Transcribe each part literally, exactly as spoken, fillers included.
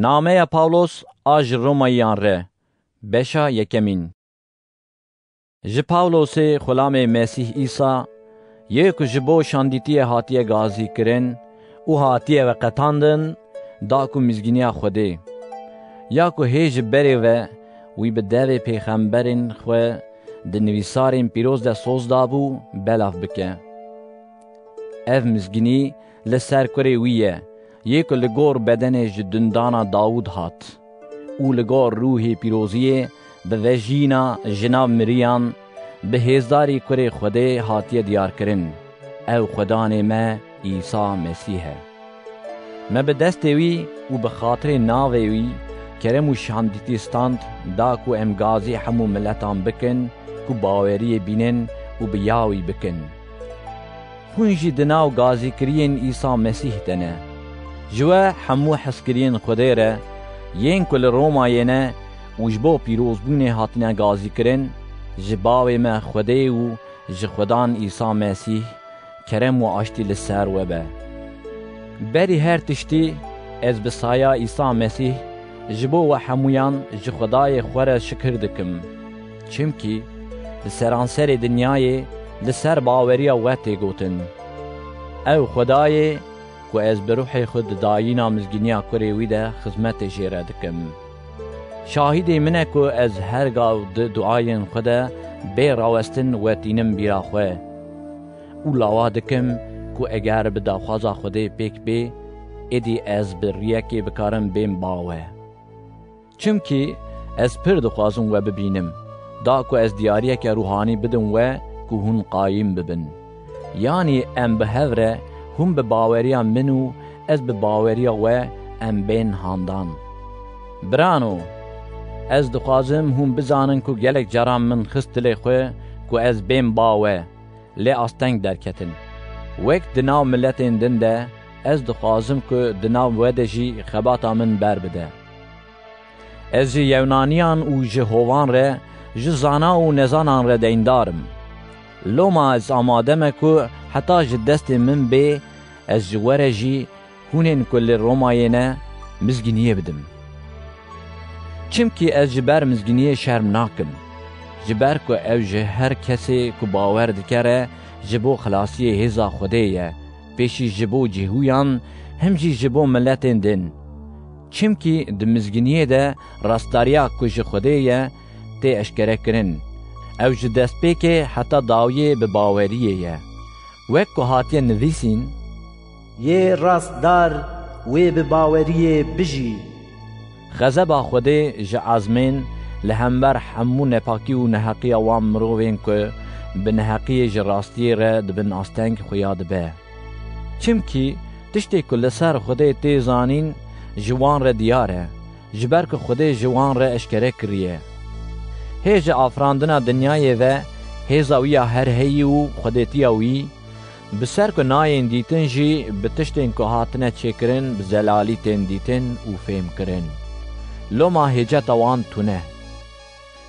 Nameya Pawlos a ji Romayiyan re, beşa yekemîn. Ji Pawlosê xulamê Mesîh Îsa, yê ku ji bo şandîtiyê hatiye gazî kirin û hatiye veqetandin, da ku mizgîniya Xwedê, ya ku hê ji berê ve wî bi devê pêxemberên xwe di nivîsarên pîroz de soz dabû, belav bike. Ev mizgînî li ser kurê wî ye, yê ku li gor bedenê ji dundana Dawûd hat û li gor Ruhê Pîroziyê bi vejîna ji nav miriyan, bi hêzdarî kurê Xwedê hatiye diyarkirin. Ew Xwedanê me Îsa Mesîh e. Me bi destê wî û bi xatirê navê wî kerem û şandîtî stand, da ku em gazî hemû miletan bikin ku baweriyê bînin û bi ya wî bikin. Hûn jî di nav gazîkiriyên Îsa Mesîh de ne. Ji we hemû hezkiriyên Xwedê re, yên ku li Romayê ne û ji bo pîrozbûnê hatine gazîkirin, ji Bavê me Xwedê û ji Xudan Îsa Mesîh kerem û aştî li ser we be. Berî her tiştî, ez bi saya Îsa Mesîh ji bo we hemûyan ji Xwedayê xwe re şikir dikim. Çimkî li seranserê dinyayê li ser baweriya we tê gotin. Ew Xwedayê ku ez bi ruhê xwe di dayîna mizgîniya kurê wî de xizmetê jê re dikim. Şahidê min e ku ez her gav di duayên xwe de bê rawestin we tînim bîra xwe û lawa dikim ku eger bi daxwaza Xwedê pêk bê, êdî ez bi riyekê bikarim bêm ba we. Çimkî ez pir dixwazim we bibînim, da ku ez diyariyeke ruhanî bidim we ku hûn qayîm bibin. Yanî em bi hev re, hûn bi baweriya min û ez bi baweriya we, em bên handan. Birano, ez dixwazim hûn bizanin ku gelek caran min xist dilê xwe ku ez bêm ba we, lê asteng derketin. Wek di nav miletên din de, ez dixwazim ku di nav we de jî xebata min ber bide. Ez ji Yewnaniyan û ji hovan re, ji zana û nezanan re deyndar im. Loma ez amade me ku heta ji destê min bê, ez ji we re jî hûnên ku li Romayê ne, mizgîniyê bidim. Çimkî ez ji ber mizgîniyê şerm nakim. Ji ber ku ew ji her kesê ku bawer dike re ji bo xilasiyê hêza Xwedê ye, pêşî ji bo cihûyan, him jî ji bo miletên din. Çimkî di mizgîniyê de rastdariya ku ji Xwedê ye, tê eşkere kirin. Ew ji destpêkê heta dawiyê bi baweriyê ye. Wek ku hatiye nivîsîn, Yê rastdar wê bi baweriyê bijî. Xezeba Xwedê ji ezmên li hember hemû nepakî û neheqiya wan mirovên ku bi neheqiyê ji rastiyê re dibin asteng xuya dibe. Çimkî tiştê ku li ser Xwedê tê zanîn, ji wan re diyar e, ji ber ku Xwedê ji wan re eşkere kiriye. Hê ji afirandina dinyayê ve hêza wî ya her heyî û xwedêtiya wî, bi ser ku nayên dîtin jî bi tiştên ku hatine çêkirin bi zelalî tên dîtin û fêhmkirin. Loma hêceta wan tune.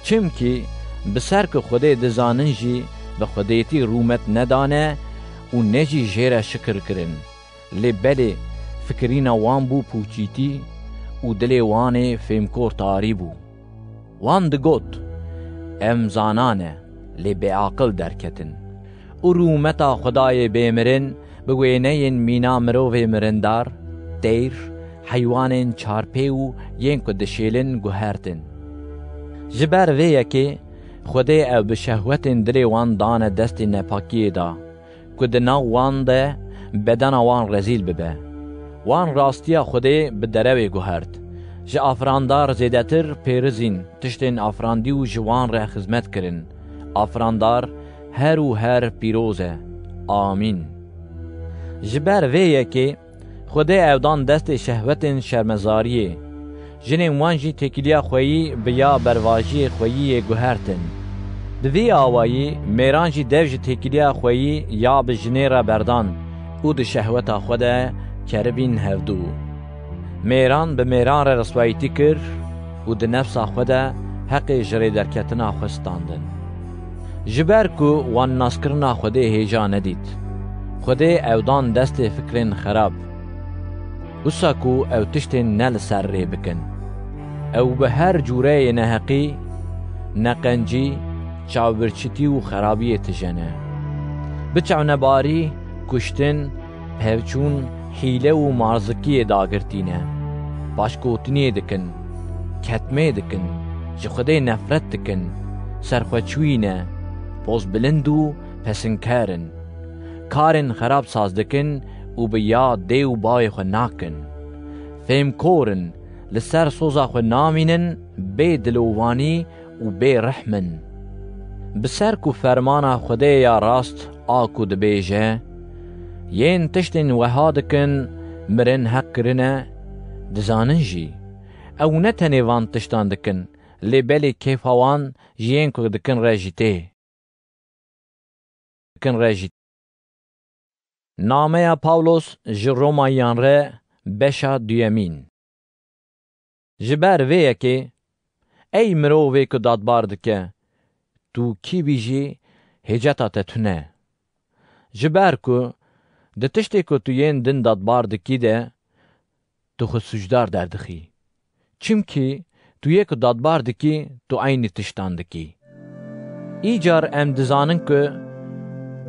Çimkî bi ser ku Xwedê dizanin jî bi xwedêtî rûmet nedane û ne jî jê re şikir kirin. Lê belê fikirîna wan bû pûçîtî û dilê wan ê fêmkor tarî bû. Wan digot, em zana ne, lê bêaqil derketin. Û rûmeta Xwedayê bêmirin bi wêneyên mîna mirovê mirindar, teyr, heywanên çarpê û yên ku dişêlin guhertin. Ji ber vê yekê Xwedê ew bi şehwetên dilê wan dane destê nepakiyê de, ku di nav wan de bedena wan rezîl bibe. Wan rastiya Xwedê bi derewê guhert. Ji afirandar zêdetir pêrizîn tiştên afirandî û ji wan re xizmet kirin. Afirandar her û her pîroz e. Amîn. Ji ber vê yekê Xwedê ew dan destê şehwetên şermezariyê. Jinên wan jî têkiliya xweyî bi ya bervajiyê xweyî yê guhertin. Bi vî awayî mêran jî dev ji têkiliya xweyî ya bi jinê re berdan û di şehweta xwe de keribîn hevdû. Mêran bi mêran re riswayîtî kir û di nefsa xwe de heqê ji rêderketina xwe standin. Ji ber ku wan naskirina Xwedê hêja nedît, Xwedê ew dan destê fikrên xerab. Wisa ku ew tiştên ne li ser rê bikin. Ew bi her cûreyê neheqî, neqencî, çavbirçitî û xerabiyê tije ne. Bi çewnebarî, kuştin, pevçûn, hîle û marzikiyê dagirtî ne. Paşgotiniyê dikin, ketmê dikin, ji Xwedê nefret dikin, serxweçûyî ne, pozbilind û pesinker in. Karên xerab saz dikin û bi ya dê û bavê xwe nakin. Fêmkor in, li ser soza xwe namînin, bê dilovanî û bê rehm in. Bi ser ku fermana Xwedê ya rast a ku dibêje, yên tiştên weha dikin, mirin heq kirine, dizanin jî. Ew ne tenê van tiştan dikin, lê belê kêfa wan ji yên ku dikin re jî tê. Dikin re jî. Nameya Pawlos ji Romayiyan re, beşa duyemîn. Ji ber vê yekê, ey mirovê ku dadbar dike, tu kî bî jî hêceta te tune. Ji ber ku di tiştê ku tu yên din dadbar dikî de, tu xwe sûcdar derdixî. Çimkî tu yê ku dadbar dikî, tu eynî tiştan dikî. Îcar em dizanin ku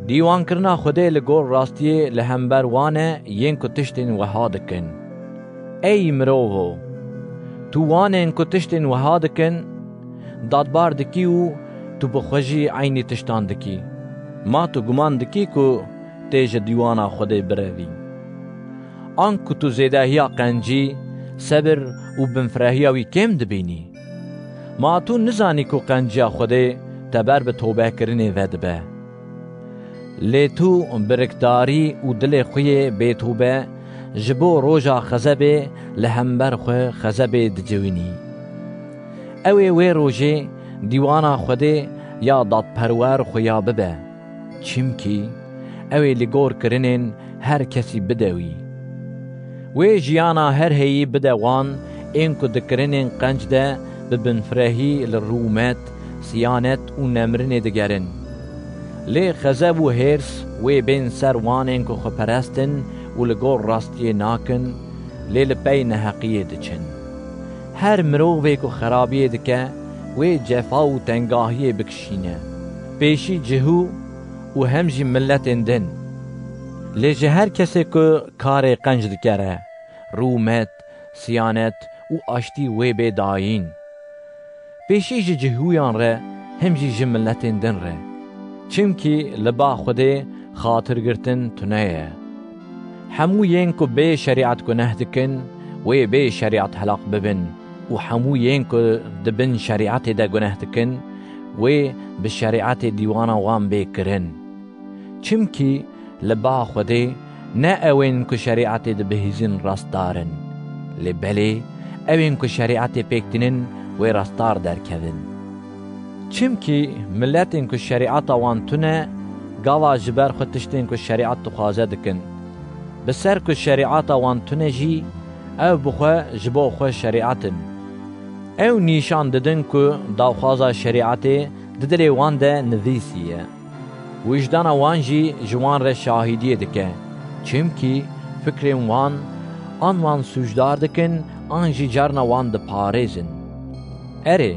dîwankirina Xwedê li gor rastiyê li hember wan e yên ku tiştên weha dikin. Ey mirovo, tu wanên ku tiştên weha dikin, dadbar dikî û tu bi xwe jî eynî tiştan dikî. Ma tu guman dikî ku tê ji dîwana Xwedê birevî? Anku tu zêdehiya qencî, sebir û binfirehiya wî kêm dibînî? Ma tu nizanî ku qenciya Xwedê teber bi tobekirinê vedibe? Lê tu bi rikdarî û dilê xwe yê bêtobe ji bo roja xezebê li hember xwe xezebê diciwînî. Ew ê wê rojê dîwana Xwedê ya dadperwer xuya bibe. Çimkî ew ê li gor kirinên her kesî bide wî. Wê jiyana her heyî bide wan ên ku di kirinên qenc de bi binfirehî li rûmet, siyanet û nemirinê digerin. Lê xezeb û hêrs wê bên ser wanên ku xweperest in û li gor rastiyê nakin, lê li pey neheqiyê diçin. Her mirovê ku xerabiyê dike, wê cefa û tengahiyê bikişîne. Pêşî cihû û hem jî miletên din. Lê ji her kesê ku karê qenc dikere, rûmet, siyanet û aştî wê bê dayîn. Pêşî ji cihûyan re, hem jî ji miletên din re. Çimkî li ba Xwedê xatirgirtin tune ye. Hemû yên ku bê şerîet guneh dikin, wê bê şerîet helaq bibin û hemû yên ku di bin şerîetê de guneh dikin, wê bi şerîetê dîwana wan bê kirin. Çimkî li ba Xwedê ne ew ên ku şerîetê dibihîzin rastdar in, lê belê ew ên ku şerîetê pêk tînin wê rastdar derkevin. Çimkî miletên ku şerîeta wan tune, gava ji ber xwe tiştên ku şerîet dixwaze dikin. Bi ser ku şerîeta wan tune jî, ew bi xwe ji bo xwe şerîet in. Ew nîşan didin ku daxwaza şerîetê di dilê wan de nivîsî ye. Wijdana wan jî ji wan re şahidiyê dike, çimkî fikrên wan an wan sûcdar dikin, an jî carna wan diparêzin. Erê,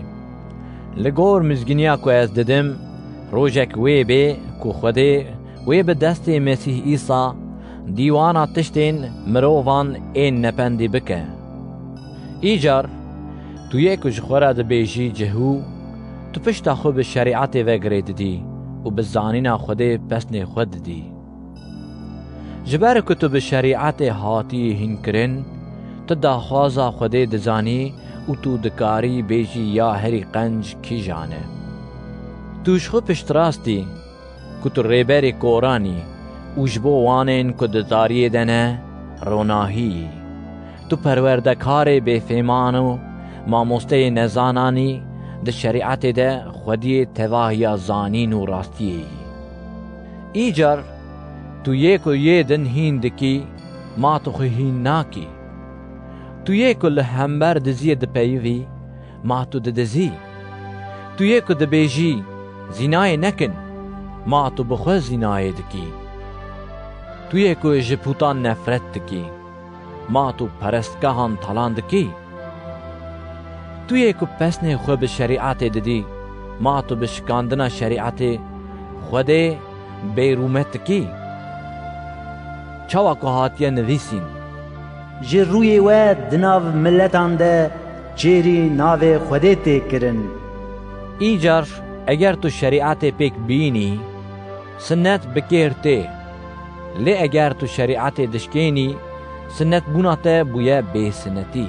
li gor mizgîniya ku ez didim, rojek wê bê ku Xwedê wê bi destê Mesîh Îsa dîwana tiştên mirovan ên nependî bike. Îcar, tu yê ku ji xwe re dibêjî cihû, tu pişta xwe bi şerîetê ve girê didî û bi zanîna Xwedê pesnê xwe didî. Ji ber ku tu bi şerîetê hatiyî hînkirin, tu daxwaza Xwedê dizanî û tu dikarî bêjî ya herî qenc kîjan e. Tu ji xwe piştrast î ku tu rêberê koran î û ji bo wanên ku di tariyê de ne, ronahî yî. Tu perwerdekarê bêfêman û mamosteyê nezanan î, di şerîetê de xwediyê tevahiya zanîn û rastiyê yî. Îcar tu yê ku yê din hîn dikî, ma tu xwe hîn nakî. Tu yê ku li hember diziyê dipeyivî, ma tu didizî. Tu yê ku dibêjî, "Zînayê nekin", ma tu bi xwe zînayê dikî. Tu yê ku ji pûtan nefret dikî, Ma tu perestgehan talan dikî? Tu yê ku pesnê xwe bi şerîetê didî, ma tu bi şikandina şerîetê Xwedê bêrûmet dikî? Çawa ku hatiye nivîsîn. Ji rûyê we di nav miletan de çêrî navê Xwedê tê kirin. Îcar eger tu şerîetê pêk bînî, sinet bi kêr tê. Lê eger tu şerîetê dişkênî, sinetbûna te bûye bêsinetî.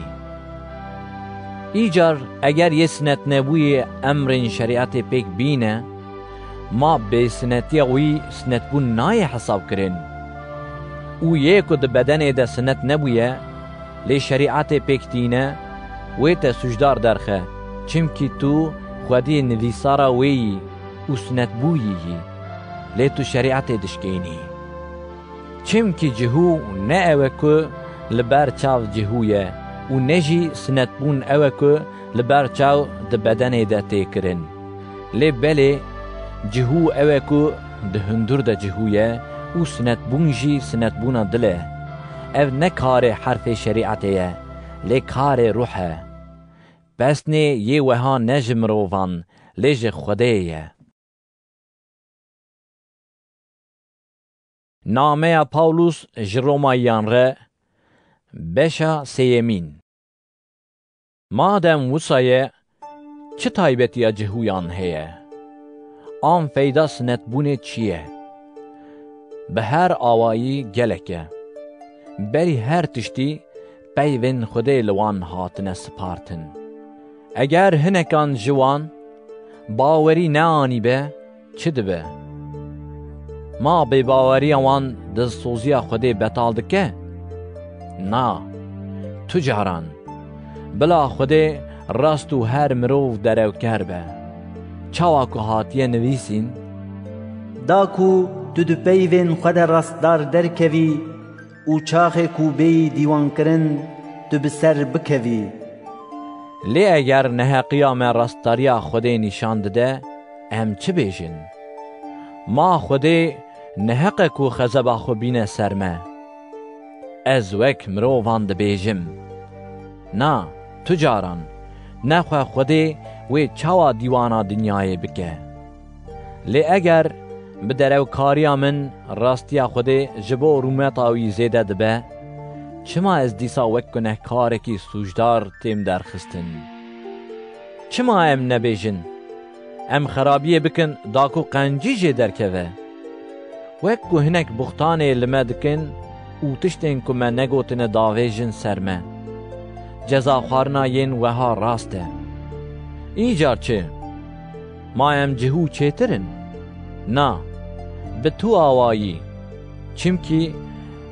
Îcar eger yê sinetnebûyê emrên şerîetê pêk bîne, ma bêsinetiya wî sinetbûn nayê hesabkirin. Û yê ku di bedenê de sinet nebûye, lê şerîetê pêk tîne, wê te sûcdar derxe, çimkî tu xwediyê nivîsara wê yî û sinetbûyî yî, lê tu şerîetê dişkênî. Çimkî cihû ne ew e ku li ber çav cihû ye û ne jî sinetbûn ew e ku li ber çav di bedenê de tê kirin. Lê belê cihû ew e ku di hundir de cihû ye û sinetbûn jî sinetbûna dil e. Ev ne karê herfê şerîetê ye, lê karê ruh e. Pesnê yê weha ne ji mirovan, lê ji Xwedê ye. Nameya Pawlus ji Romayiyan re, beşa sêyemîn. Madem wisa ye, çi taybetiya cihûyan heye? An feyda sinetbûnê çi ye? Bi her awayî gelek e. Berî her tiştî peyvên Xwedê li wan hatine sipartin. Eger hinekan ji wan bawerî neanîbe, çi dibe? Ma bêbaweriya wan dilsoziya Xwedê betal dike? Na, tu caran. Bila Xwedê rast û her mirov derewker be. Çawa ku hatiye nivîsîn, Da ku tu di peyvên xwe de rastdar derkevî û çaxê ku bêyî dîwankirin, tu bi ser bikevî. Lê eger neheqiya me rastdariya Xwedê nîşan dide, em çi bêjin? Ma Xwedê neheq e ku xezeba xwe bîne ser me? Ez wek mirovan dibêjim. Na, tu caran, nexwe Xwedê wê çawa dîwana dinyayê bike? Lê eger bi derewkariya min rastiya Xwedê ji bo rûmeta wî zêde dibe, çima ez dîsa wek gunehkarekî sûcdar têm derxistin? Çima em nebêjin, em xerabiyê bikin da ku qencî jê derkeve? Wek ku hinek buxtanê li me dikin û tiştên ku me negotine davêjin ser me. Cezaxwarina yên weha rast e. Îcar çi? Ma em cihû çêtir in? Na, bi tu awayî. Çimkî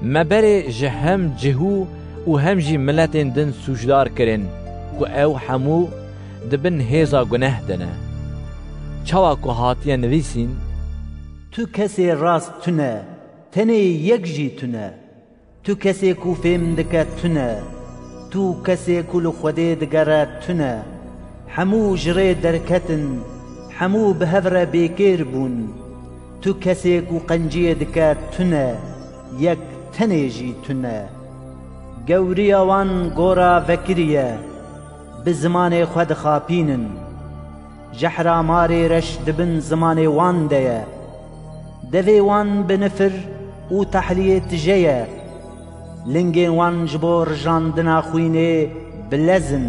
me berê ji hem cihû û hem jî miletên din sûcdar kirin ku ew hemû di bin hêza guneh de ne. Çawa ku hatiye nivîsîn, Tu kesê rast tune, tenê yek jî tune. Tu kesê ku fêm dike tune. Tu kesê ku li Xwedê digere tune. Hemû ji rê derketin, hemû bi hev re bêkêr bûn. Tu kesê ku qenciyê dike tune, yek tenê jî tune. Gewriya wan gora vekirî ye, bi zimanê xwe dixapînin. Jehra marê reş di bin zimanê wan de ye. Devê wan bi nifir û tehliyê tije ye. Lingên wan ji bo rijandina xwînê bilez in.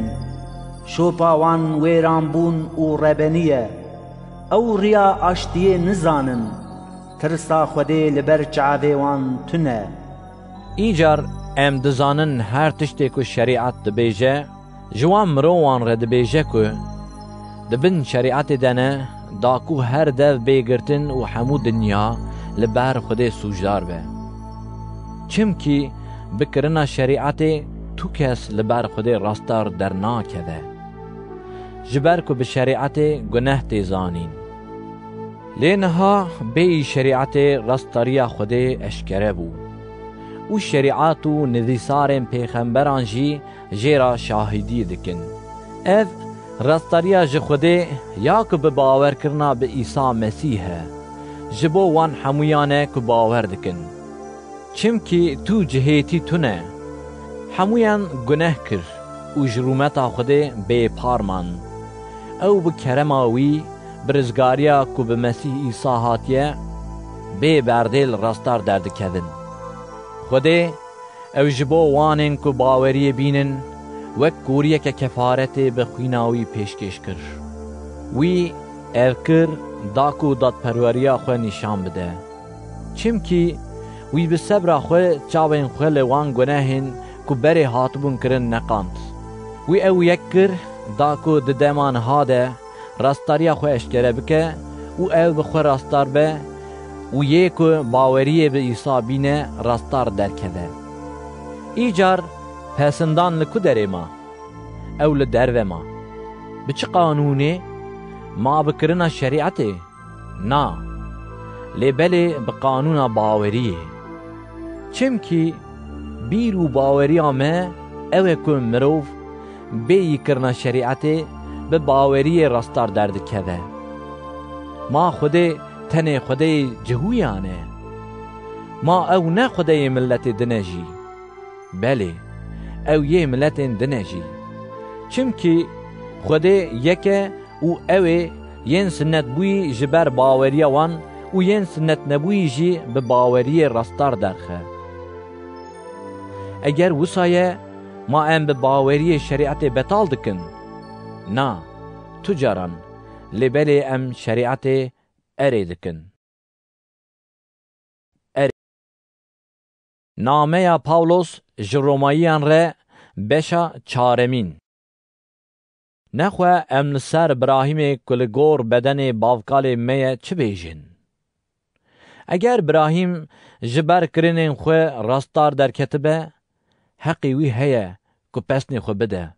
Şopa wan wêranbûn û rebenî ye. Ew riya aştiyê nizanin. Tirsa Xwedê li ber çavê wan tune. Îcar em dizanin her tiştê ku şerîet dibêje, ji wan mirovan re dibêje ku di bin şerîetê de ne, da ku her dev bê girtin û hemû dinya li ber Xwedê sûcdar be. Çimkî bi kirina şerîetê tu kes li ber Xwedê rastdar dernakeve. Ji ber ku bi şerîetê guneh tê zanîn. Lê niha bêyî şerîetê rastdariya Xwedê eşkere bû. Û şerîet û nivîsarên pêxemberan jî jê re şahidî dikin. Ev rastdariya ji Xwedê ya ku bi bawerkirina bi Îsa Mesîh e, ji bo wan hemûyan e ku bawer dikin. Çimkî tu cihêtî tune. Hemûyan guneh kir û ji rûmeta Xwedê bêpar man. Ew bi kerema wî, bi rizgariya ku bi Mesîh Îsa hatiye, bê berdêl rastar derdikevin. Xwedê ew ji bo wanên ku baweriyê bînin, wek kûriyeke kefaretê bi xwîna wî pêşkêş kir. Wî ev kir da ku dadperweriya xwe nîşan bide. Çimkî wî bi sebra xwe çavên xwe li wan gunehên ku berê hatibûn kirin neqand. Wî ew yek kir da ku di dema niha de rastdariya xwe eşkere bike û ew bi xwe rastdar be û yê ku baweriyê bi Îsa bîne rastdar derkeve. Îcar pesindan li ku derê ma? Ew li derve ma. Bi çi qanûnê? Ma bi kirina şerîetê? Na. Lê belê bi qanûna baweriyê. Çimkî bîr û baweriya me ew e ku mirov bê yîkirina şerîetê bi baweriyê rastar derdikeve. Ma Xwedê tenê Xwedeyê cihûyan e? Ma ew ne Xwedeyê miletê din e jî? Belê, ew yê miletên din e jî. Çimkî Xwedê yek e û ew ê yên sinetbûyî ji ber baweriya wan û yên sinetnebûyî jî bi baweriyê rastar derxe. Eger wisa ye, ma em bi baweriyê şerîetê betal dikin? Na, tu caran, lê belê em şerîetê erê dikin. Erê. Nameya Pawlos ji Romayiyan re, beşa çaremîn. Nexwe em li ser Birahîmê ku li gor bedenê bavkalê me ye çi bêjin? Eger Birahîm ji ber kirinên xwe rastar derketibe, heqê wî heye ku pesnê xwe bide,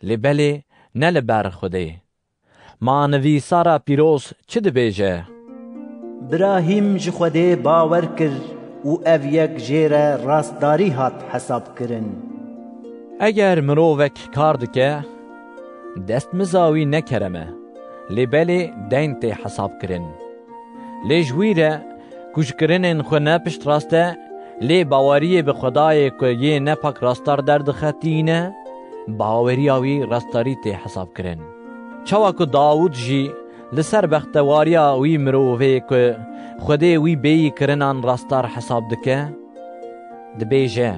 lê belê ne li ber Xwedê. Ma nivîsara pîroz çi dibêje? Birahîm ji Xwedê bawer kir û ev yek jê re rastdarî hat hesabkirin. Eger mirovek kar dike, destmiza wî ne kerem e, lê belê deyn tê hesabkirin. Lê ji wî re ku ji kirinên xwe ne piştrast e, lê baweriyê bi Xwedayê ku yê nepak rastar derdixe tîne, baweriya wî rastarî tê hesabkirin. Çawa ku Dawûd jî li ser bextewariya wî mirovê ku Xwedê wî bêyî kirinan rastar hesab dike, dibêje: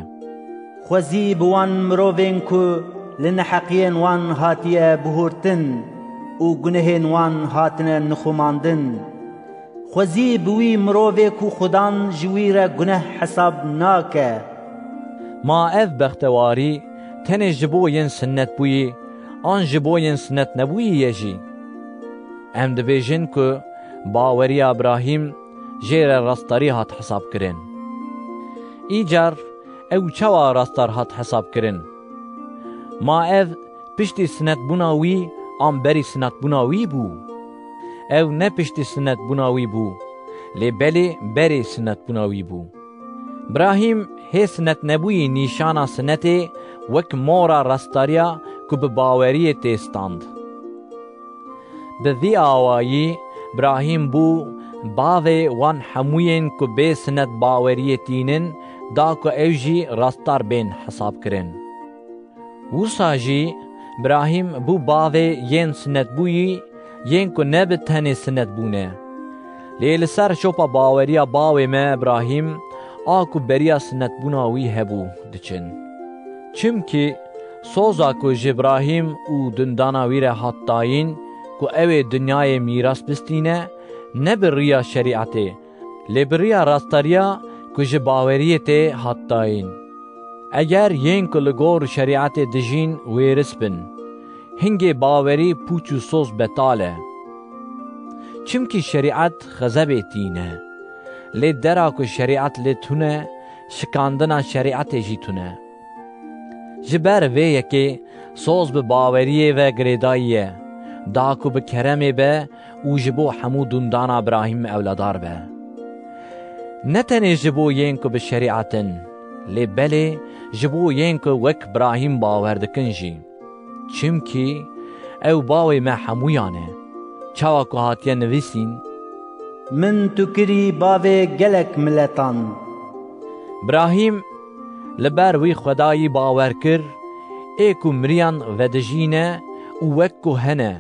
Xwezî bi wan mirovên ku li neheqiyên wan hatiye bihurtin û gunehên wan hatine nixumandin, xwezî bi wî mirovê ku Xudan ji wî re guneh hesab nake. Ma ev bextewarî tenê ji bo yên sinnetbûyî an ji bo yên sinnetnebûyî ye jî? Em dibêjin ku baweriya Îbrahîm jê re rastarî hat hesabkirin. Îcar ew çawa rastar hat hesabkirin? Ma ev piştî sinetbûna wî an berî sinetbûna wî bû? Ew ne piştî sinetbûna wî bû, lê belê berê sinetbûna wî bû. Birahîm hê sinetnebûyî nîşana sinetê wek mora rastariya ku bi baweriyê tê stand. Bi vî awayî Birahîm bû bavê wan hemûyên ku bê sinet baweriyê tînin, da ku ew jî rastar bên hesabkirin. Wisa jî Birahîm bû bavê yên sinetbûyî, yên ku ne bi tenê sinet bûne. Lê li ser şopa baweriya bavê me Birahîm a ku beriya sinetbûna wî hebû diçin. Çimkî soza ku ji Birahîm û dundana wî re hat dayîn, ku ew ê dinyayê mîras bistîne, ne bi riya şerîetê, lê bi riya rastariya ku ji baweriyê tê hat dayîn. Eger yên ku li gor şerîetê dijîn wêris bin, hingê bawerî pûç û soz betal e. Çimkî şerîet xezebê tîne, lê dera ku şerîet lê tune, şikandina şerîetê jî tune. Ji ber vê yekê soz bi baweriyê ve girêdayî ye, da ku bi keremê be û ji bo hemû dundana Birahîm ewledar be. Ne tenê ji bo yên ku bi şerîet in, lê belê ji bo yên ku wek Birahîm bawer dikin jî. Çimkî ew bavê me hemûyan e. Çawa ku hatiye nivîsîn: Min tu kirî bavê gelek miletan. Birahîm li ber wî Xwedayî bawer kir, ê ku miriyan vedijîne û wek ku hene,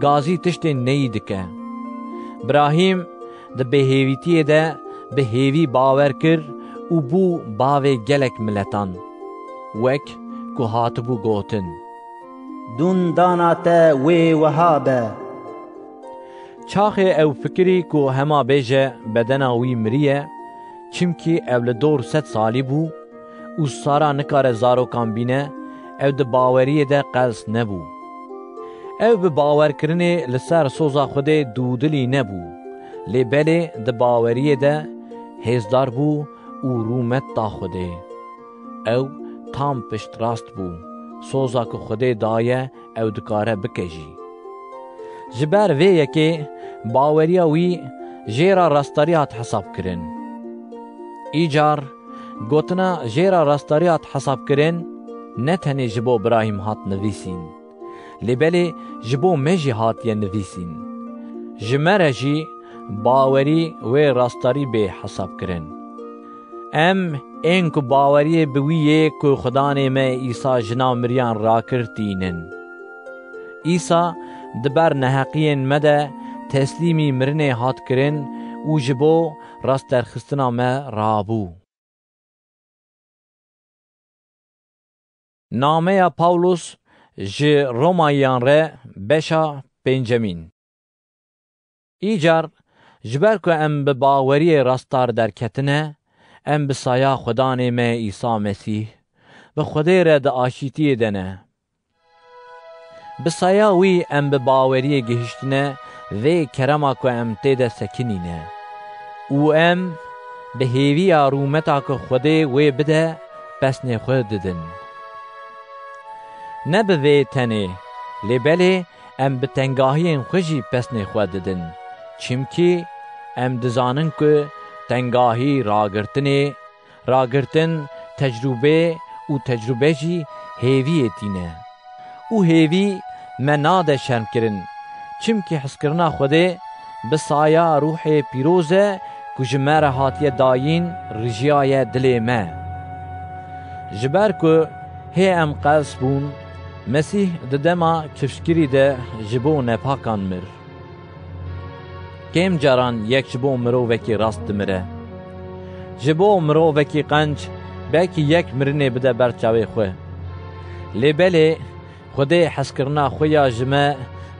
gazî tiştên neyî dike. Brahîm di bêhêvîtiyê de bi hêvî bawer kir û bû bavê gelek miletan, wek ku hatibû gotin. Dûn dana te wê wiha be. Çaxê ew fikirî ku hema bêje bedena wî miriye, çimkî ew li dor sed salî bû û Sara nikare zarokan bîne, ew di baweriyê de qels nebû. Ew bi bawerkirinê li ser soza Xwedê dûdilî nebû, lê belê di baweriyê de hêzdar bû û rûmet da Xwedê. Ew tam piştrast bû, soza ku Xwedê daye ew dikare bike jî. Ji ber vê yekê baweriya wî jê re rastdarî hat hesabkirin. Îcar gotina jê re rastdarî hat hesabkirin ne tenê ji bo Birahîm hat nivîsîn, lê belê ji bo me jî hatiye nivîsîn. Ji me re jî bawerî wê rastdarî bê hesabkirin. Em ên ku baweriyê bi wî yê ku Xudanê me Îsa ji nav miriyan rakir tînin. Îsa di ber neheqiyên me de teslîmî mirinê hat kirin û ji bo rastderxistina me rabû. Nameya Pawlos ji Romayiyan re, beşa pêncemîn. Îcar, ji ber ku em bi baweriyê rastdar derketine, em bi saya Xudanê me Îsa Mesîh, bi Xwedê re di aşîtiyê de ne. Bi saya wî em bi baweriyê gihiştine vê kerema ku em tê de sekinîne û em bi hêviya rûmeta ku Xwedê wê bide, pesnê xwe didin. Ne bi vê tenê, lê belê em bi tengahiyên xwe jî pesnê xwe didin. Çimkî em dizanin ku tengahî ragirtinê, ragirtin tecrûbê û tecrûbe jî hêviyê tîne. Û hêvî me nade şermkirin, çimkî hizkirina Xwedê bi saya Ruhê Pîroz e ku ji me re hatiye dayîn, rijiyaye dilê me. Ji ber ku hê em qels bûn, Mesîh di dema kifşgirî de ji bo nepakan mir. Kêm caran yek ji bo mirovekî rast dimire. Ji bo mirovekî qenc belkî yek mirinê bide ber çavê xwe. Lê belê Xwedê hezkirina xwe ya ji me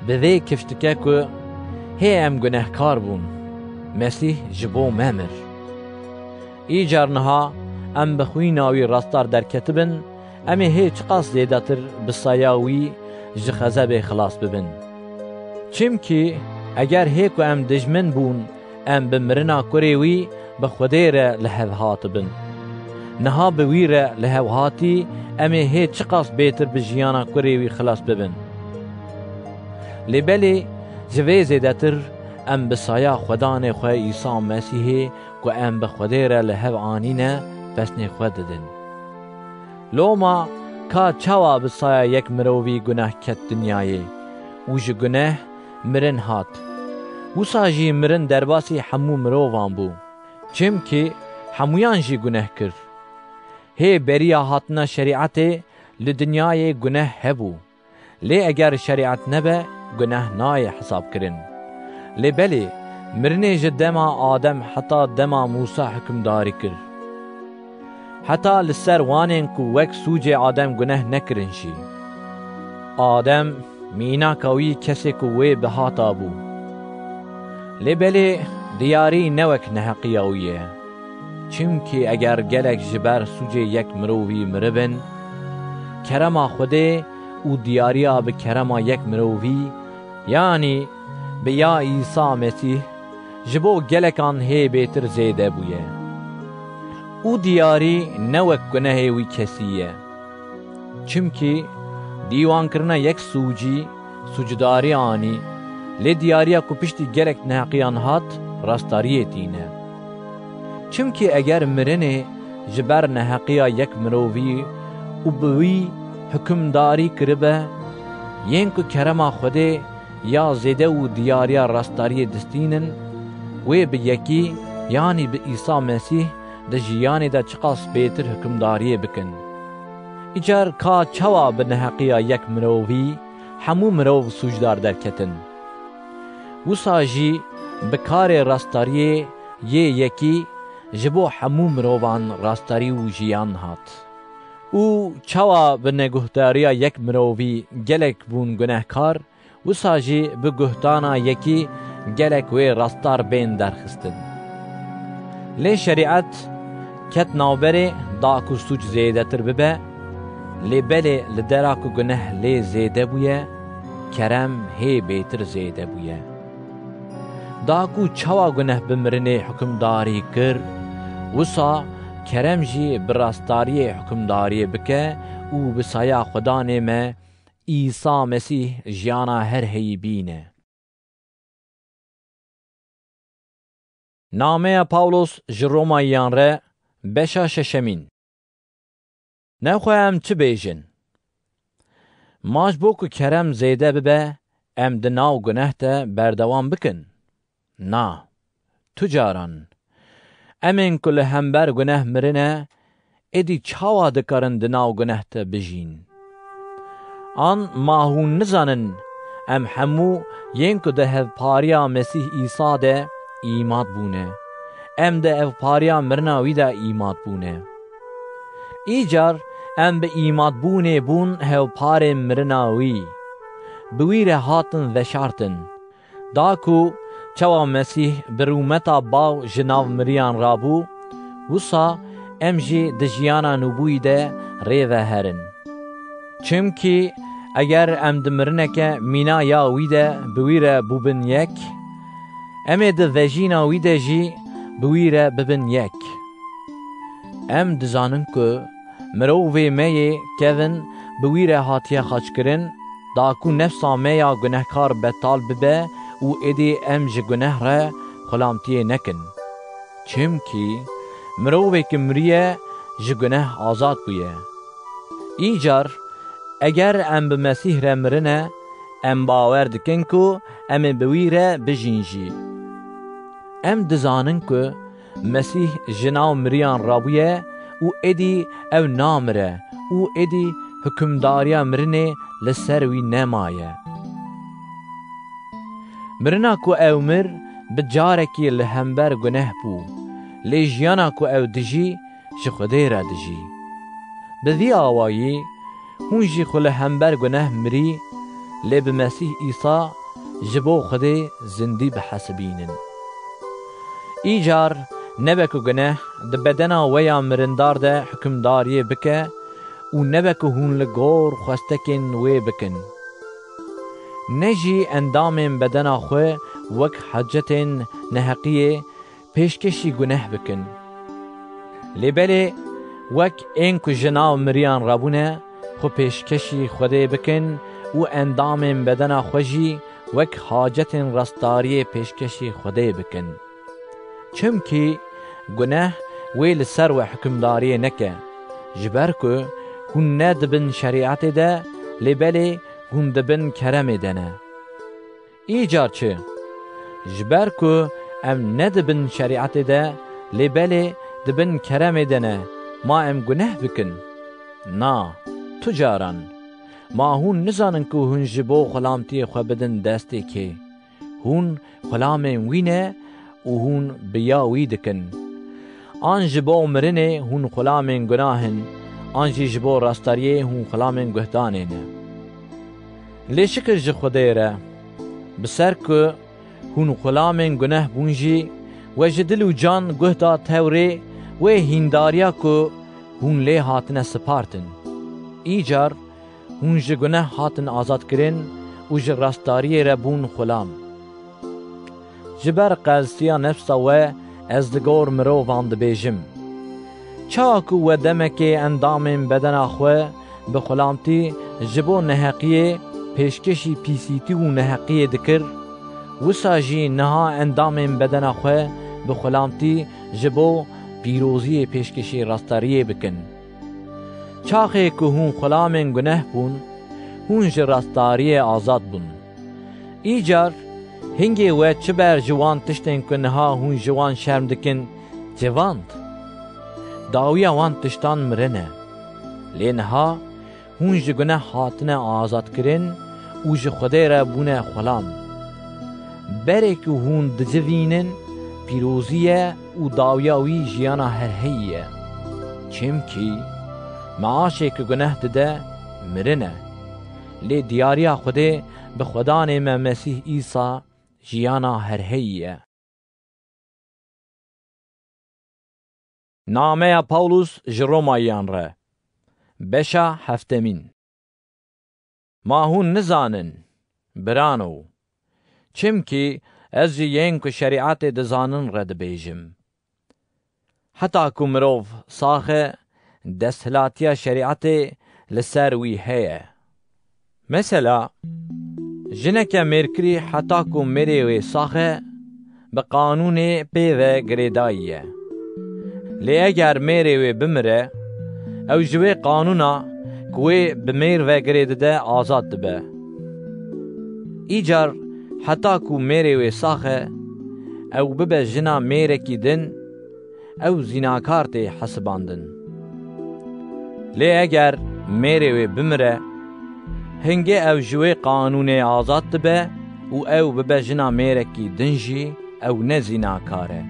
bi vê kif dike ku hê em gunehkar bûn, Mesîh ji bo me mir. Îcar niha em bi xwîna wî rastdar derketibin, em ê hê çiqas zêdetir bi saya wî ji xezebê xilas bibin. Çimkî eger hê ku em dijmin bûn, em bi mirina kurê wî bi Xwedê re li hev hatibin. Niha bi wî re li hev hatî, em ê hê çiqas bêtir bi jiyana kurê wî xilas bibin. Lê belê ji vê zêdetir em bi saya Xwedanê xwe Îsa Mesîhê ku em bi Xwedê re li hev anîne, pesnê xwe didin. Loma ka çawa bi saya yek mirovî guneh ket dinyayê û ji guneh mirin hat. Wisa jî mirin derbasî hemû mirovan bû. Çimkî hemûyan jî guneh kir. Hê beriya hatina şerîetê li dinyayê guneh hebû. Lê eger şerîet nebe, guneh nayê hesabkirin. Lê belê, mirinê ji dema Adem heta dema Mûsa hukimdarî kir. Heta li ser wanên ku wek sûcê Adem guneh nekirin jî. Adem mînaka wî kesê ku wê bihata bû. Lê belê diyarî ne wek neheqiya wî ye. Çimkî eger gelek ji ber sûcê yek mirovî miribin, kerema Xwedê û diyariya bi kerema yek mirovî, yanî bi ya Îsa Mesîh, ji bo gelekan hê bêtir zêde bûye. Û diyarî ne wek gunehê wî kesî ye. Çimkî dîwankirina yek sûcî, sûcdarî anî, lê diyariya ku piştî gelek neheqiyan hat, rastdariyê tîne. Çimkî eger mirinê ji ber neheqiya yek mirovî û bi wî hukimdarî kiribe, yên ku kerema Xwedê ya zêde û diyariya rastdariyê distînin, wê bi yekî, yanî bi Îsa Mesîh, di jiyanê de çiqas bêtir hukimdariyê bikin. Îcar ka çawa bi neheqiya yek mirovî hemû mirov sûcdar derketin? Wisa jî bi karê rastariyê yê yekî ji bo hemû mirovan rastarî û jiyan hat. Û çawa bi neguhdariya yek mirovî gelek bûn gunehkar, wisa jî bi guhdana yekî gelek wê rastar bên derxistin. Lê şerîet ket navberê da ku sûc zêdetir bibe, lê belê li dera ku guneh lê zêde bûye, kerem hê bêtir zêde bûye. Da ku çawa guneh bi mirinê hukimdarî kir, wisa kerem jî bi rastariyê hukimdariyê bike û bi saya Xudanê me Îsa Mesîh jiyana her heyî bîne. Nameya Pawlos ji Romayiyan re, beşa şeşemîn. Nexwe em çi bêjin? Ma ji bo ku kerem zêde bibe, em di nav guneh de berdewam bikin? Na. Tu caran. Em ên ku li hember guneh mirine, êdî çawa dikarin di nav guneh de bijîn? An ma hûn nizanin, em hemû yên ku di hevpariya Mesîh Îsa de îmat bûne, em di hevpariya mirina wî de îmat bûne? Îcar em bi îmatbûnê bûn hevparên mirina wî. Bi wî re hatin veşartin. Da ku çawa Mesîh bi rûmeta bav ji nav miriyan rabû, wisa em jî di jiyana nûbûyî de rê ve herin. Çimkî eger em di mirineke mîna ya wî de bi wî re bûbin yek, em ê di vejîna wî de jî bi wî re bibin yek. Em dizanin ku mirovê me yê kevin bi wî re hatiye xaçkirin, da ku nefsa me ya gunehkar betal bibe û êdî em ji guneh re xulamtiyê nekin. Çimkî mirovê ku miriye, ji guneh azad bûye. Îcar eger em bi Mesîh re mirine, em bawer dikin ku em ê bi wî re bijîn jî. Em dizanin ku Mesîh ji nav miriyan rabûye û êdî ew namire û êdî hukimdariya mirinê li ser wî nemaye. Mirina ku ew mir, bi carekî li hember guneh bû, lê jiyana ku ew dijî, ji Xwedê re dijî. Bi vî awayî, hûn jî xwe li hember guneh mirî, lê bi Mesîh Îsa ji bo Xwedê zindî bihesibînin. Îcar nebe ku guneh di bedena we ya mirindar de hukimdariyê bike û nebe ku hûn li gor xwestekên wê bikin. Ne jî endamên bedena xwe wek hacetên neheqiyê pêşkêşî guneh bikin. Lê belê wek ên ku ji nav miriyan rabûne, xwe pêşkêşî Xwedê bikin û endamên bedena xwe jî wek hacetên rastariyê pêşkêşî Xwedê bikin. Çimkî guneh wê li ser we hukimdariyê neke, ji ber ku hûn ne di bin şerîetê de, lê belê hûn di bin keremê de ne. Îcar çi? Ji ber ku em ne di bin şerîetê de, lê belê di bin keremê de ne, ma em guneh bikin? Na, tu caran. Ma hûn nizanin ku hûn ji bo xulamtiyê xwe bidin destê kê? Hûn xulamên wî ne û hûn bi ya wî dikin. An ji bo mirinê hûn xulamên gunah in, an jî ji bo rastariyê hûn xulamên guhdanê ne. Lê şikir ji Xwedê re, bi ser ku hûn xulamên guneh bûn jî, we ji dil û can guh da tewrê wê hîndariya ku hûn lê hatine sipartin. Îcar hûn ji guneh hatin azadkirin û ji rastariyê re bûn xulam. Ji ber qelsiya nefsa we ez li gor mirovan dibêjim. Çawa ku we demekê endamên bedena xwe bi xulamtî ji bo neheqiyê pêşkêşî pîsîtî û neheqiyê dikir, wisa jî niha endamên bedena xwe bi xulamtî ji bo pîroziyê pêşkêşî rastariyê bikin. Çaxê ku hûn xulamên guneh bûn, hûn ji rastariyê azad bûn. Îcar hingê we çi ber ji wan tiştên ku niha hûn ji wan şerm dikin civand? Dawiya wan tiştan mirin e. Lê niha hûn ji guneh hatine azadkirin û ji Xwedê re bûne xulam. Berê ku hûn dicivînin, pîrozî ye û dawiya wî jiyana herheyî ye. Çimkî meaşê ku guneh dide, mirin e. Lê diyariya Xwedê bi Xwedanê me Mesîh Îsa jiyana herheyî ye. Nameya Pawlus ji Romayiyan re. Beşa heftemîn. Ma hûn nizanin, birano, çimkî ez ji yên ku şerîetê dizanin re dibêjim. Heta ku mirov sax e, desthilatiya şerîetê li ser wî heye. Mesela, jineke mêrkirî heta ku mêrê wê sax e, bi qanûnê pê ve girêdayî ye. Lê eger mêrê wê bimire, ew ji wê qanûna ku wê bi mêr ve girê dide azad dibe. Îcar heta ku mêrê wê sax e, ew bibe jina mêrekî din, ew zînakar tê hesibandin. Lê eger mêrê wê bimire, hingê ew ji wê qanûnê azad dibe û ew bibe jina mêrekî din jî, ew ne zînakar e.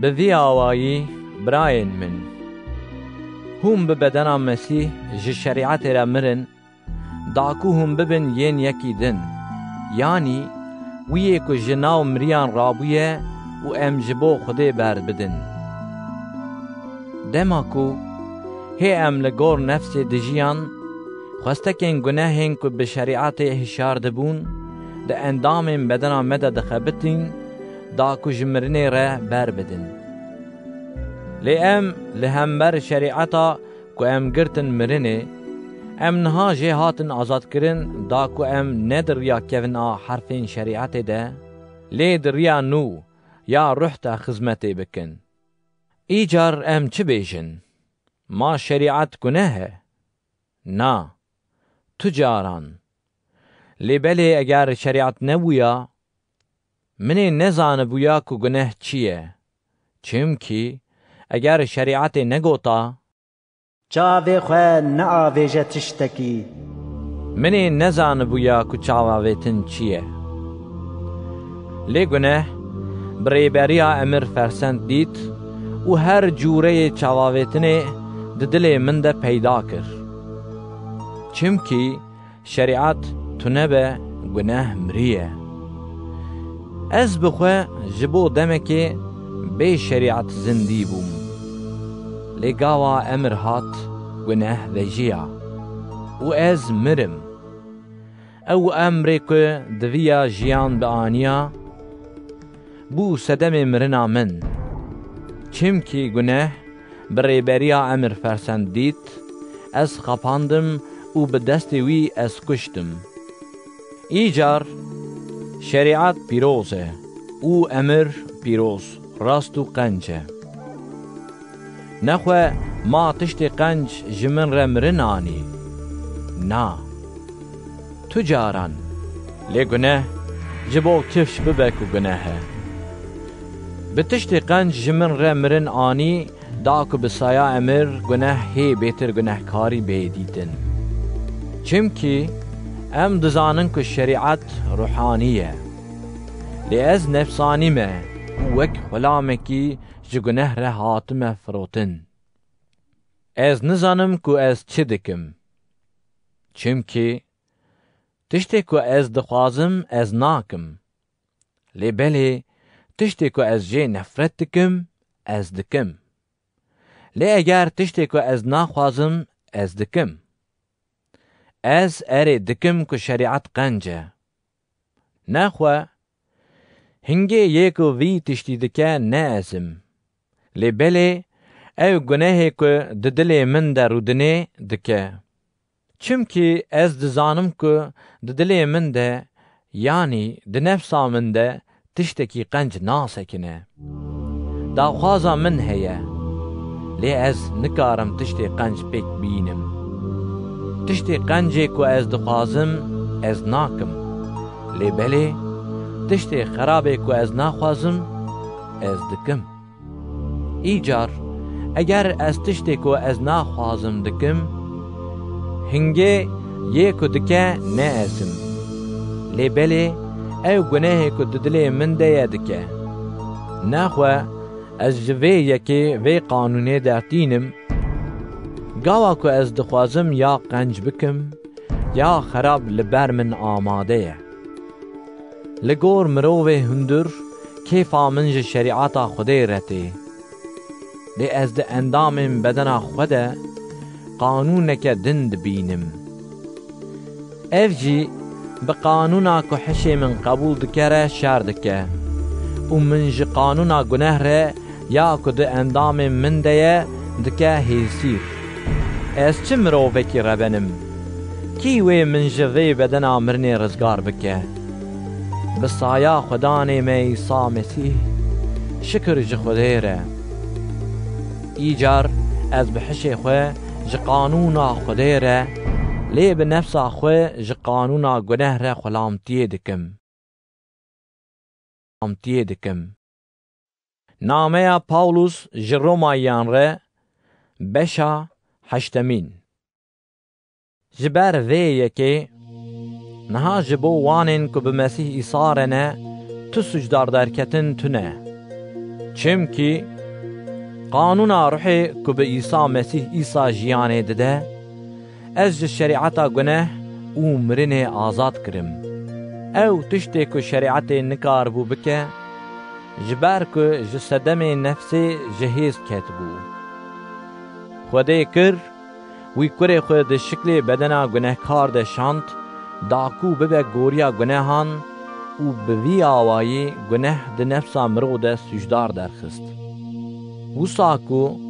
Bi vî awayî, birayên min, hûn bi bedena Mesîh ji şerîetê re mirin, da ku hûn bibin yên yekî din, yanî wî yê ku ji nav miriyan rabûye û em ji bo Xwedê berbidin. Dema ku hê em li gor nefsê dijiyan, xwestekên gunehên ku bi şerîetê hişyar dibûn, di endamên bedena me de dixebitîn, da ku ji mirinê re berbidin. Lê em li hember şerîeta ku em girtin mirinê, em niha jê hatin azadkirin, da ku em ne di riya kevin a herfên şerîetê de, lê di riya nû ya ruh de xizmetê bikin. Îcar em çi bêjin? Ma şerîet guneh e? Na, tu caran. Lê belê eger şerîet nebûya, min ê nezanibûya ku guneh çi ye. Çimkî eger şerîetê negota, "Çavê xwe neavêje tiştekî," min ê nezanibûya ku çavavêtin çi ye. Lê guneh bi rêberiya emir fersend dît û her cûreyê çavavêtinê di dilê min de peyda kir. Çimkî şerîet tune be, guneh miriye. Ez bi xwe ji bo demekê bê şerîet zindî bûm. Lê gava emir hat, guneh vejiya û ez mirim. Ew emrê ku diviya jiyan bianiya, bû sedemê mirina min. Çimkî guneh bi rêberiya emir fersend dît, ez xepandim û bi destê wî ez kuştim. Îcar şerîet pîroz e û emir pîroz, rast û qenc e. Nexwe ma tiştê qenc ji min re mirin anî? Na. Tu caran. Lê guneh ji bo kifş bibe ku guneh e. Bi tiştê qenc ji min re mirin anî, da ku bi saya emir guneh hê bêtir gunehkarî bê dîtin. Çimkî em dizanin ku şerîet ruhanî ye. Lê ez nefsanî me û wek xulamekî ji guneh re hatime firotin. Ez nizanim ku ez çi dikim. Çimkî tiştê ku ez dixwazim, ez nakim. Lê belê tiştê ku ez jê nefret dikim, ez dikim. Lê eger tiştê ku ez naxwazim, ez dikim. Ez erê dikim ku şerîet qenc e. Nexwe, hingê yê ku vî tiştî dike ne ez im. Lê belê ew gunehê ku di dilê min de rûdinê dike. Çimkî ez dizanim ku di dilê min de, yanî di nefsa min de tiştekî qenc nasekine. Daxwaza min heye, lê ez nikarim tiştê qenc pêk bînim. Tiştê qencê ku ez dixwazim, ez nakim. Lê belê, tiştê xerabê ku ez naxwazim, ez dikim. Îcar Eger ez tiştê ku ez naxwazim dikim, hingê yê ku dike ne ez im. Lê belê ew gunehê ku di dilê min de ye dike. Nexwe ez ji vê yekê vê qanûnê dertînim, gawa ku ez dixwazim ya qenc bikim, ya xerab li ber min amade ye. Li gor mirovê hundir kêfa min ji şerîeta Xwedê re tê. Lê ez di endamên bedena xwe de qanûneke din dibînim. Ev jî bi qanûna ku hişê min qebûl dike re şer dike û min ji qanûna guneh re ya ku di endamên min de ye, dike hêsîr. Ez çi mirovekî reben im? Kî wê min ji vê bedena mirinê rizgar bike? Bi saya Xwedanê me Îsa Mesîh, şikir ji Xwedê re. Îcar ez bi hişê xwe ji qanûna Xwedê re, lê bi nefsa xwe ji qanûna guneh re xulamtiyê dikim. Xulamtiyê dikim. Nameya Pawlus ji Romayiyan re, beşa heştemîn. Ji ber vê yekê, niha ji bo wanên ku bi Mesîh Îsa re ne, tu sûcdar derketin tune. Çimkî qanûna ruhê ku bi Îsa Mesîh Îsa jiyanê dide, ez ji şerîeta guneh û mirinê azad kirim. Ew tiştê ku şerîetê nikaribû bike, ji ber ku ji sedemê nefsê ji hêz ketibû. Xwedê kir, wî kurê xwe di şiklê bedena gunehkar de şand, da ku bibe goriya gunehan û bi vî awayî guneh di nefsa mirov de sûcdar derxist. Wisa ku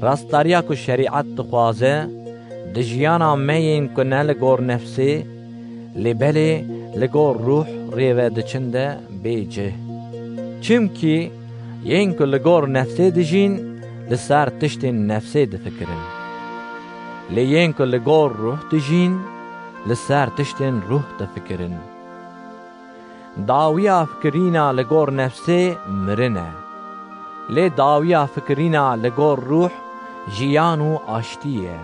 rastdariya ku şerîet dixwaze, di jiyana me yên ku ne li gor nefsê, lê belê li gor ruh rê ve diçin de bê cih. Çimkî yên ku li gor nefsê dijîn, li ser tiştên nefsê difikirin. Lê yên ku li gor ruh dijîn, li ser tiştên ruh difikirin. Dawiya fikirîna li gor nefsê mirin e. Lê dawiya fikirîna li gor ruh jiyan û aştî ye.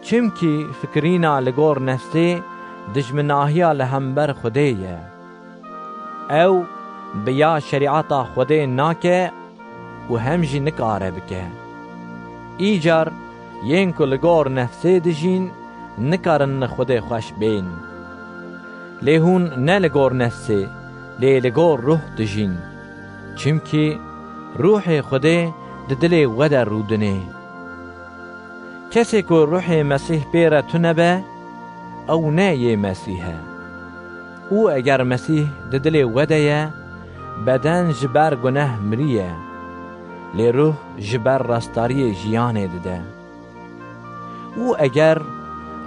Çimkî fikirîna li gor nefsê dijminahiya li hember Xwedê ye. Ew bi ya şerîeta Xwedê nake û hem jî nikare bike. Îcar yên ku li gor nefsê dijîn, nikarin li Xwedê xweş bên. Lê hûn ne li gor nefsê, lê li gor ruh dijîn. Çimkî ruhê Xwedê di dilê we de rûdinê. Kesê ku ruhê Mesîh pê re tune be, ew ne yê Mesîh e. Û eger Mesîh di dilê we de ye, beden ji ber guneh miriye, lê ruh ji ber restariyê jiyanê dide. Û eger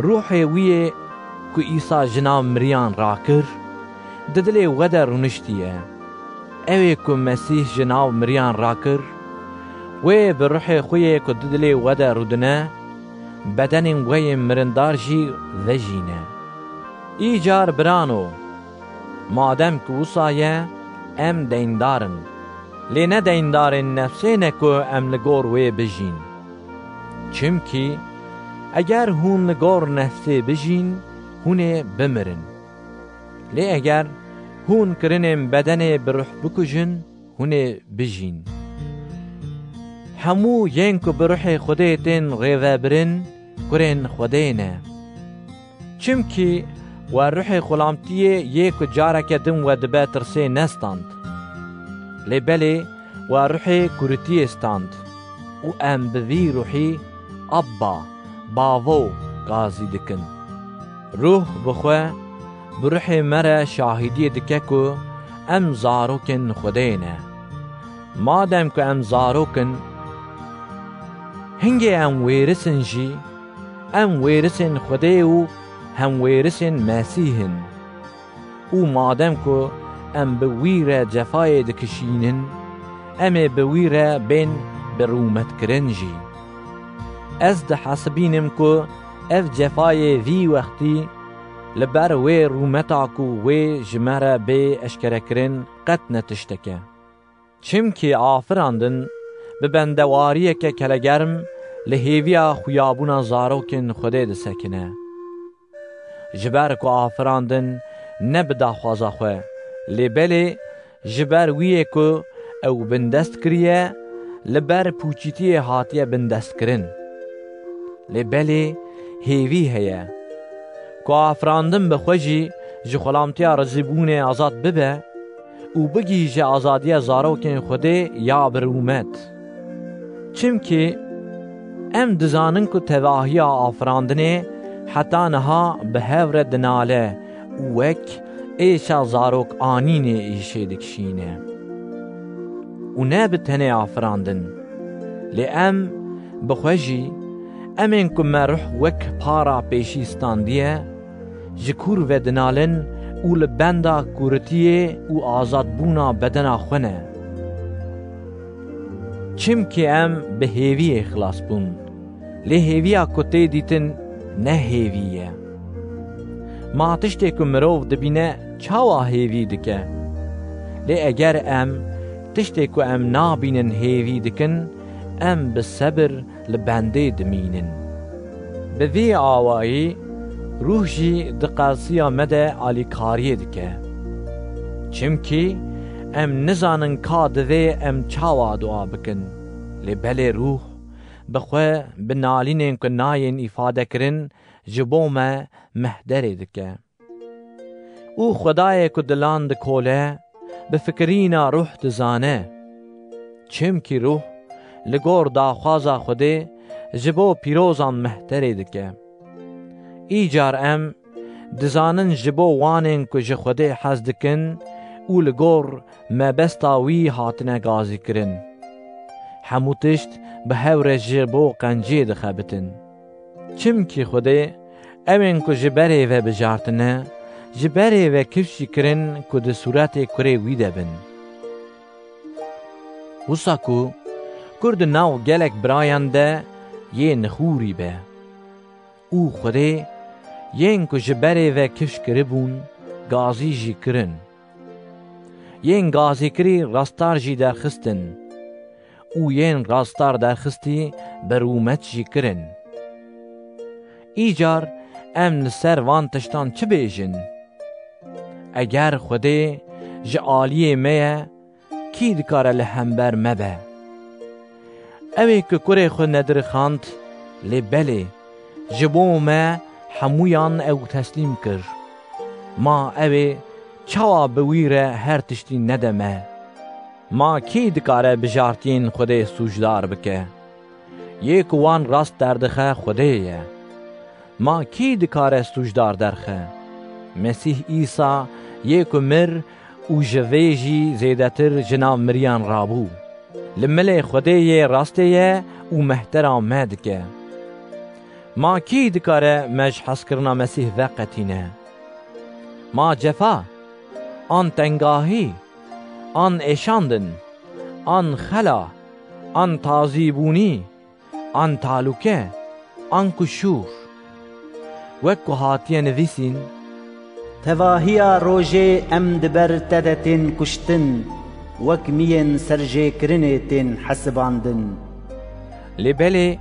ruhê wî yê ku Îsa ji nav miriyan rakir, di dilê we de rûniştiye, ew ê ku Mesîh ji nav miriyan rakir, wê bi ruhê xwe yê ku di dilê we de rûdine, bedenên we yên mirindar jî vejîne. Îcar birano, madem ku wisa ye, em deyndar in. Lê ne deyndarên nefsê ne ku em li gor wê bijîn. Çimkî eger hûn li gor nefsê bijîn, hûn ê bimirin. Lê eger hûn kirinên bedenê bi ruh bikujin, hûn ê bijîn. Hemû yên ku bi ruhê Xwedê tên rêvebirin, kurên Xwedê ne. Çimkî we ruhê xulamtiyê yê ku careke din we dibe tirsê nestand. Lê belê we ruhê kuritiyê stand û em bi vî ruhî Abba, Bavo gazî dikin. Ruh bi xwe, bi ruhê me re şahidiyê dike ku em zarokên Xwedê ne. Madem ku em zarok in, hingê em wêris in jî, em wêrisên Xwedê û hemwêrisên Mesîh in. Û madem ku em bi wî re cefayê dikişînin, em ê bi wî re bên bi rûmetkirin jî. Ez dihesibînim ku ev cefayê vî wextî li ber wê rûmeta ku wê ji me re bê eşkerekirin qet ne tiştek e. Çimkî afirandin bi bendewariyeke kelegerm li hêviya xuyabûna zarokên Xwedê disekine. Ji ber ku afirandin ne bi daxwaza xwe, lê belê ji ber wî yê ku ew bindest kiriye, li ber pûçîtiyê hatiye bindestkirin. Lê belê hêvî heye ku afirandin bi xwe jî ji xulamtiya rizîbûnê azad bibe û bigihîje azadiya zarokên Xwedê ya bi rûmet. Çimkî em dizanin ku tevahiya afirandinê heta niha bi hev re dinale û wek êşa zarok anînê îşê dikişîne. Û ne bi tenê afirandin, lê em bi xwe jî, em ên ku me ruh wek para pêşî standiye, ji kûr ve dinalin û li benda kûritiyê û azadbûna bedena xwe ne. Çimkî em bi hêviyê xilas bûn. Lê hêviya ku tê dîtin ne hêvî ye. Ma tiştê ku mirov dibîne çawa hêvî dike? Lê eger em tiştê ku em nabînin hêvî dikin, em bi sebir li bendê dimînin. Bi vî awayî, ruh jî di qelsiya me de alîkariyê dike. Çimkî em nizanin ka divê em çawa dua bikin, lê belê ruh bi xwe bi nalînên ku nayên îfadekirin ji bo me mehderê dike. Û Xwedayê ku dilan dikole, bi fikirîna ruh dizane. Çimkî ruh li gor daxwaza Xwedê ji bo pîrozan mehterê dike. Îcar em dizanin ji bo wanên ku ji Xwedê hez dikin û li gor mebesta wî hatine gazîkirin. Hemû tişt bi hev re ji bo qenciyê dixebitin. Çimkî Xwedê ewên ku ji berê ve bijartine, ji berê ve kifşî kirin ku di sûretê kurê wî de bin. Wisa ku kur di nav gelek birayan de yê nixûrî be. Û Xwedê yên ku ji berê ve kifş kiribûn, gazî jî kirin. Yên gazîkirî rastar jî derxistin û yên rastar derxistî bi rûmet jî kirin. Îcar em li ser van tiştan çi bêjin? Eger Xwedê ji aliyê me ye, kî dikare li hember me be? Ew ê ku kurê xwe nedirixand, lê belê ji bo me hemûyan ew teslîm kir. Ma ew ê çawa bi wî re her tiştî nede me? Ma kî dikare bijartiyên Xwedê sûcdar bike? Yê ku wan rast derdixe Xwedê ye. Ma kî dikare sûcdar derxe? Mesîh Îsa yê ku mir û ji vê jî zêdetir ji nav miriyan rabû. Li milê Xwedê yê rastê ye û mehtera me dike. Ma kî dikare me ji hezkirina Mesîh veqetîne? Ma cefa, an tengahî, an êşandin, an xela, an tazîbûnî, an talûke, an ku şûr. Wek ku hatiye nivîsîn, Tevahiya rojê em di ber te de tên kuştin, wek miyên serjêkirinê tên hesibandin. Lê belê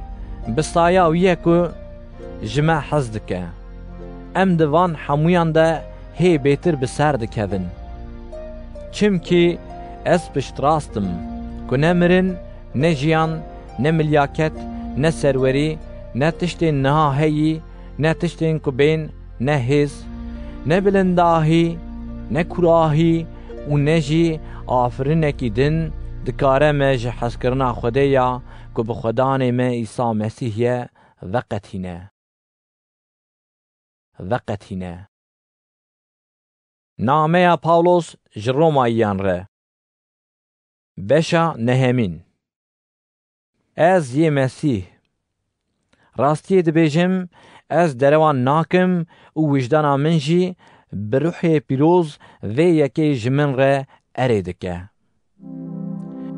bi saya wî ye ku ji me hez dike. Em di van hemûyan de hê bêtir bi ser dikevin. Çimkî ez piştrast im ku ne mirin, ne jiyan, ne milyaket, ne serwerî, ne tiştên niha heyî, ne tiştên ku bên, ne hêz, ne bilindahî, ne kurahî û ne jî afirinekî din dikare me ji hezkirina Xwedê ya ku bi Xwedanê me Îsa Mesîh ye, veqetîne. Veqetîne. Nameya Pawlos ji Romayiyan re. Beşa nehemîn. Ez yê Mesîh. Rastiyê dibêjim, ez derewan nakim û wijdana min jî bi ruhê pîroz vê yekê ji min re erê dike.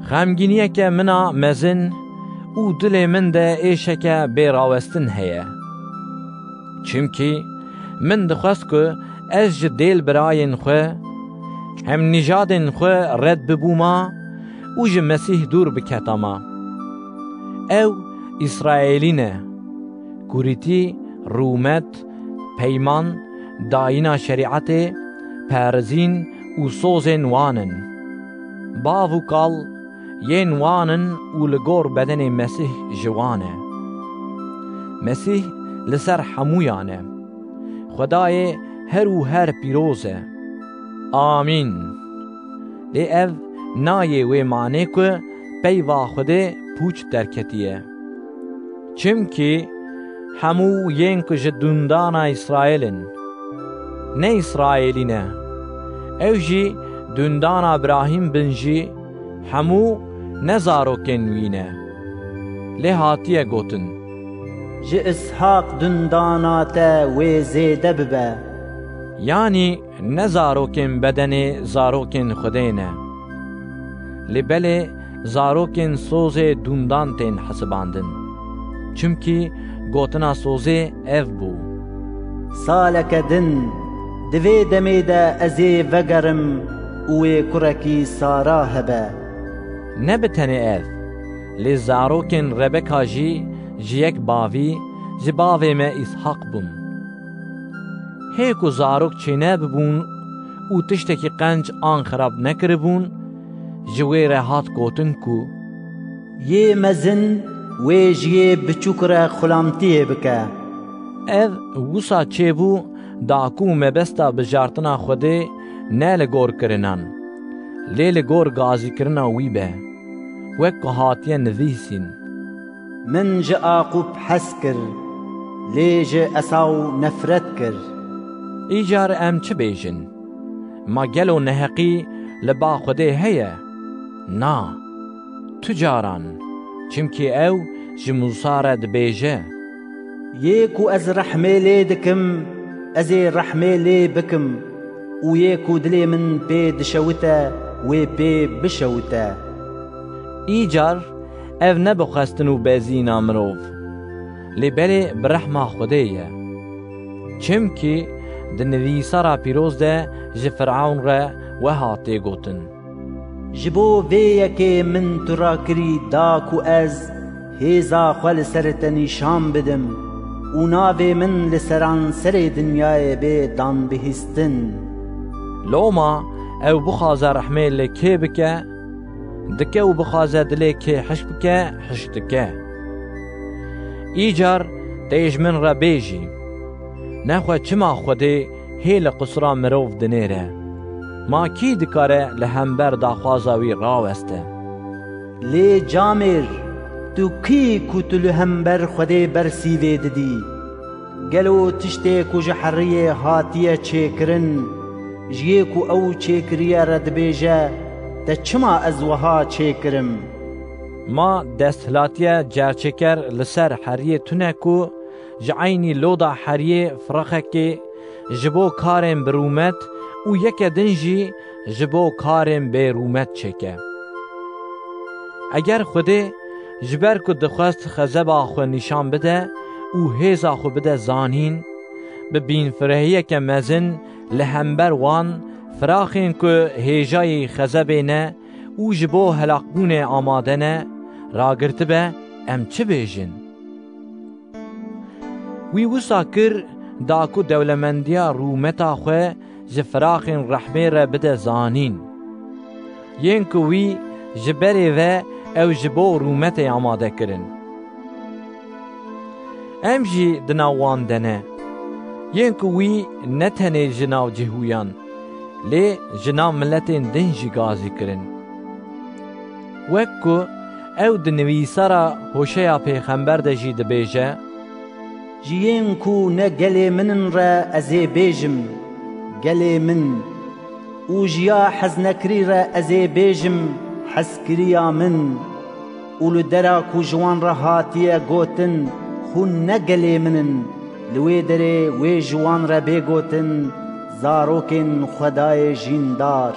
Xemgîniyeke min a mezin û dilê min de êşeke bêrawestin heye. Çimkî min dixwest ku ez ji dêl birayên xwe, hemnîjadên xwe red bibûma û ji Mesîh dûr biketama. Ew Îsraêlî ne. Kurîtî, rûmet, peyman, dayîna şerîetê, perzîn û sozên wan in. Bav û kal yên wan in û li gor bedenê Mesîh ji wan e. Mesîh li ser hemûyan e. Xwedayê her û her pîroz e. Amîn. Lê ev nayê wê manê ku peyva Xwedê pûç derketiye. Çimkî hemû yên ku ji dûndana Îsraêl in, ne Îsraêlî ne. Ew jî dûndana Birahîm bin jî hemû ne zarokên wî ne. Lê hatiye gotin, Ji Îshaq dûndana te wê zêde bibe. Yanî ne zarokên bedenê zarokên Xwedê ne. Lê belê zarokên sozê dûndan tên hesibandin. Çimkî gotina sozê ev bû. Saleke din, di vê demê de ez ê vegerim û wê kurekî Sara hebe. Ne bi tenê ev, lê zarokên Rebeka jî ji yek bavî, ji bavê me Îshaq bûn. Hê ku zarok çênebibûn û tiştekî qenc an xirab nekiribûn, ji wê re hat gotin ku, Yê mezin wê ji yê biçûk re xulamtiyê bike. Ev wisa çêbû, da ku mebesta bijartina Xwedê ne li gor kirinan, lê li gor gazîkirina wî be, wek ku hatiye nivîsîn. Min ji Aqûb hez kir, lê ji Esaw nefret kir. Îcar em çi bêjin? Ma gelo neheqî li ba Xwedê heye? Na, tu caran, çimkî ew ji Mûsa re dibêje, Yê ku ez rehmê lê dikim, ez ê rehmê lê bikim û yê ku dilê min pê dişewite, wê pê bişewite. Îcar ev ne bi xwestin û bezîna mirov, lê belê bi rehma Xwedê ye. Çimkî di nivîsara pîroz de ji Firewn re weha tê gotin, Ji bo vê yekê min tu rakirî da ku ez hêza xwe li ser te nîşan bidim û navê min li seranserê dinyayê bê danbihîstin. Loma ew bixwaze rehmê li kê bike, dike û bixwaze dilê kê hişk bike, hişk dike. Îcar tê ji min re bêjî, Nexwe çima Xwedê hê li qusura mirov dinêre? Ma kî dikare li hember daxwaza wî raweste? Lê camêr, tu kî ku tu li hember Xwedê bersîvê didî? Gelo tiştê ku ji heriyê hatiye çêkirin, ji yê ku ew çêkiriye re dibêje, Te çima ez wiha çêkirim? Ma desthilatiye cerçêker li ser heriyê tune ku ji eynî loda heriyê firaqekê ji bo karên bi rûmet û yeke din jî ji bo karên bê rûmet çêke. Eger Xwedê ji ber ku dixwest xezeba xwe nîşan bide û hêza xwe bide zanîn, bi bînfirehiyeke mezin li hember wan firaqên ku hêjayî xezebê ne û ji bo helakbûnê amade ne, ragirtibe, em çi bêjin? Wî wisa kir, da ku dewlemendiya rûmeta xwe ji firaqên rehmê re bide zanîn. Yên ku wî ji berê ve ew ji bo rûmetê amade kirin. Em jî di nav wan de ne. Yên ku wî ne tenê ji nav Cihûyan, lê ji nav miletên din jî gazî kirin. Wek ku ew di nivîsara Hoşeya pêxember de jî dibêje, Ji yên ku ne gelê min in re ez ê bêjim, Gelê min, û ji ya heznekirî re ez ê bêjim, Hezkiriya min, û li dera ku ji wan re hatiye gotin, Hûn ne gelê min in, li wê derê wê ji wan re bê gotin, Zarokên Xwedayê jîndar.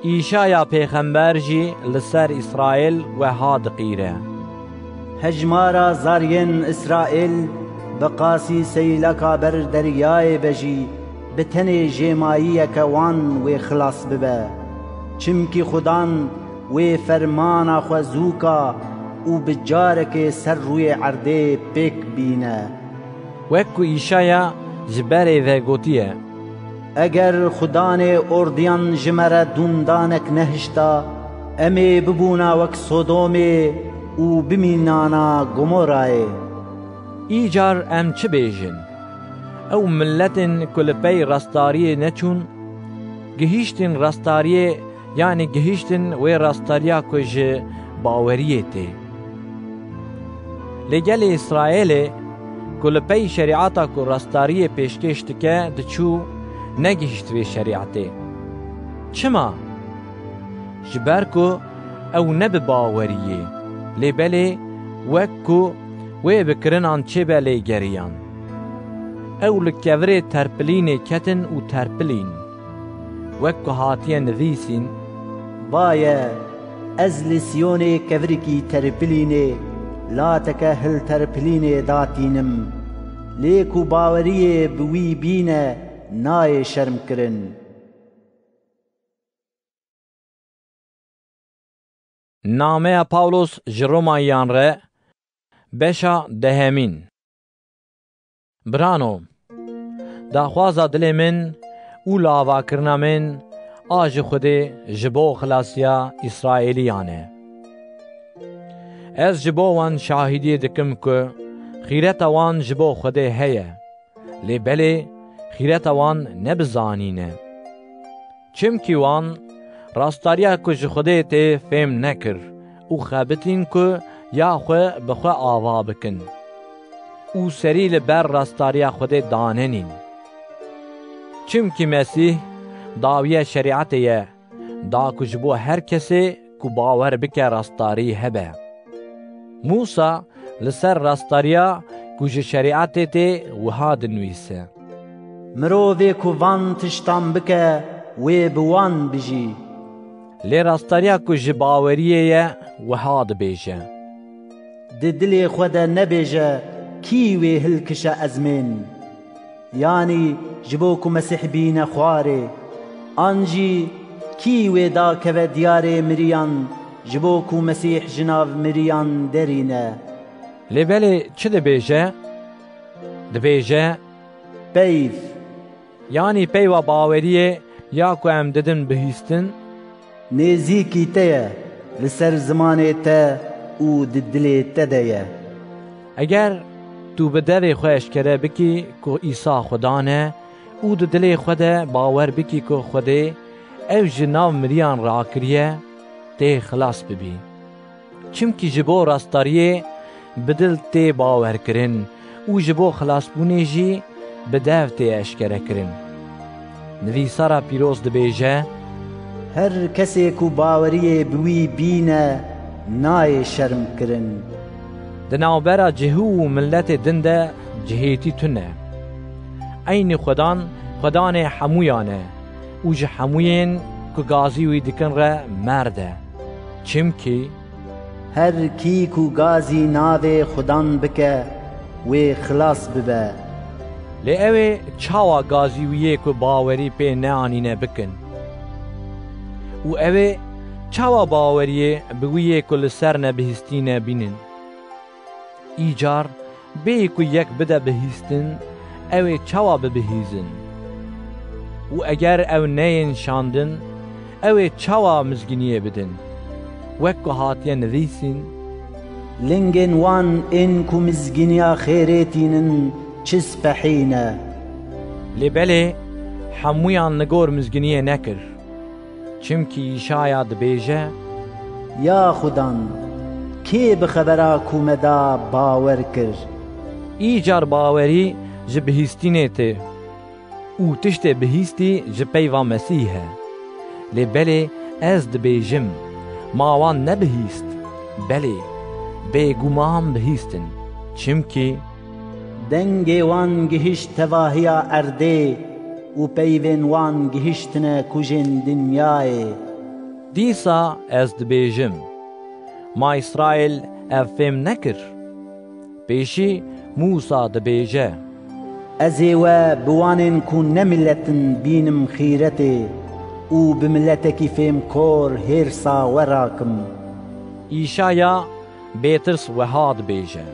Îşaya pêxember jî li ser Îsraêl weha diqîre, Hejmara zariyên Îsraêl bi qasî seyleka ber deryayê be jî, bi tenê jêmayiyeke wan wê xilas bibe. Çimkî Xudan wê fermana xwe zû ka û bi carekê ser rûyê erdê pêk bîne. Wek ku Îşaya ji berê ve gotiye, Eger Xudanê ordiyan ji me re dûndanek nehişta, em ê bibûna wek Sodomê û bimînana Gomorayê. Îcar em çi bêjin? Ew miletên ku li pey rastariyê neçûn, gihîştin rastariyê, yanî gihîştin wê rastariya ku ji baweriyê tê. Lê gelê Îsraêlê ku li pey şerîeta ku rastariyê pêşkêş dike diçû, negihîşt vê şerîetê. Çima? Ji ber ku ew ne bi baweriyê, lê belê wek ku wê bi kirinan çêbe lê geriyan. Ew li kevirê terpilînê ketin û terpilîn. Wek ku hatiye nivîsîn, Vaye, ez li Siyonê kevirikî terpilînê, lateke hilterpilînê datînim. Lê ku baweriyê bi wî bîne, nayê şermkirin. Nameya Pawlos ji Romayiyan re, beşa dehemîn. Birano, daxwaza dilê min û lavakirina min a ji Xwedê ji bo xilasiya Îsraêliyan e. Ez ji bo wan şahidiyê dikim ku xîreta wan ji bo Xwedê heye, lê belê xîreta wan ne bi zanîn e. Çimkî wan rastariya ku ji Xwedê tê fêm nekir û xebitîn ku ya xwe bi xwe ava bikin û serî li ber rastariya Xwedê danenîn. Çimkî Mesîh dawiya şerîetê ye, da ku ji bo her kesê ku bawer bike rastarî hebe. Mûsa li ser rastariya ku ji şerîetê tê wiha dinivîse, Mirovê ku van tiştan bike, wê bi wan bijî. Lê rastariya ku ji baweriyê ye, wiha dibêje, Di dilê xwe de nebêje, Kî wê hilkişe ezmên? Yanî ji bo ku Mesîh bîne xwarê. An jî, Kî wê dakeve diyarê miriyan, ji bo ku Mesîh ji nav miriyan derîne? Lê belê çi dibêje? Dibêje, Peyv. Yanî peyva baweriyê ya ku em didin bihîstin, nêzîkî te ye, li ser zimanê te û di dilê te de ye. Eger tu bi devê xwe eşkere bikî ku Îsa Xudan e û di dilê xwe de bawer bikî ku Xwedê ew ji nav miriyan rakiriye, tê xilas bibî. Çimkî ji bo rastariyê bi dil tê bawerkirin û ji bo xilasbûnê jî bi dev tê eşkerekirin. Nivîsara pîroz dibêje, Her kesê ku baweriyê bi wî bîne, nayê şermkirin. Di navbera cihû û miletê din de cihêtî tune. Eynî Xudan, Xudanê hemûyan e û ji hemûyên ku gazî wî dikin re merd e. Çimkî, Her kî ku gazî navê Xudan bike, wê xilas bibe. Lê ew ê çawa gazî wî yê ku bawerî pê neanîne bikin? Û ew ê çawa baweriyê bi wî yê ku li ser ne bihîstîne bînin? Îcar bêyî ku yek bide bihîstin, ew ê çawa bibihîzin? Û eger ew neyên şandin, ew ê çawa mizgîniyê bidin? Wek ku hatiye nivîsîn, Lingên wan ên ku mizgîniya xêrê tînin çi spehî ne. Lê belê hemûyan li gor mizgîniyê nekir. Çimkî Îşaya dibêje, Ya Xudan, kê bi xebera ku me da bawer kir? Îcar bawerî ji bihîstînê tê û tiştê bihîstî ji peyva Mesîh e. Lê belê ez dibêjim, ma wan nebihîst, belê, bêguman bihîstin. Çimkî Dengê wan gihişt tevahiya erdê û peyvên wan gihiştine kujên dinyayê. Dîsa ez dibêjim, ma Îsraîl ev fêm nekir? Pêşî Mûsa dibêje, Ez ê we bi wanên ku ne milet in bînim xîretê û bi miletekî fêmkor hêrsa we rakim. Îşaya Bêtirs weha dibêje: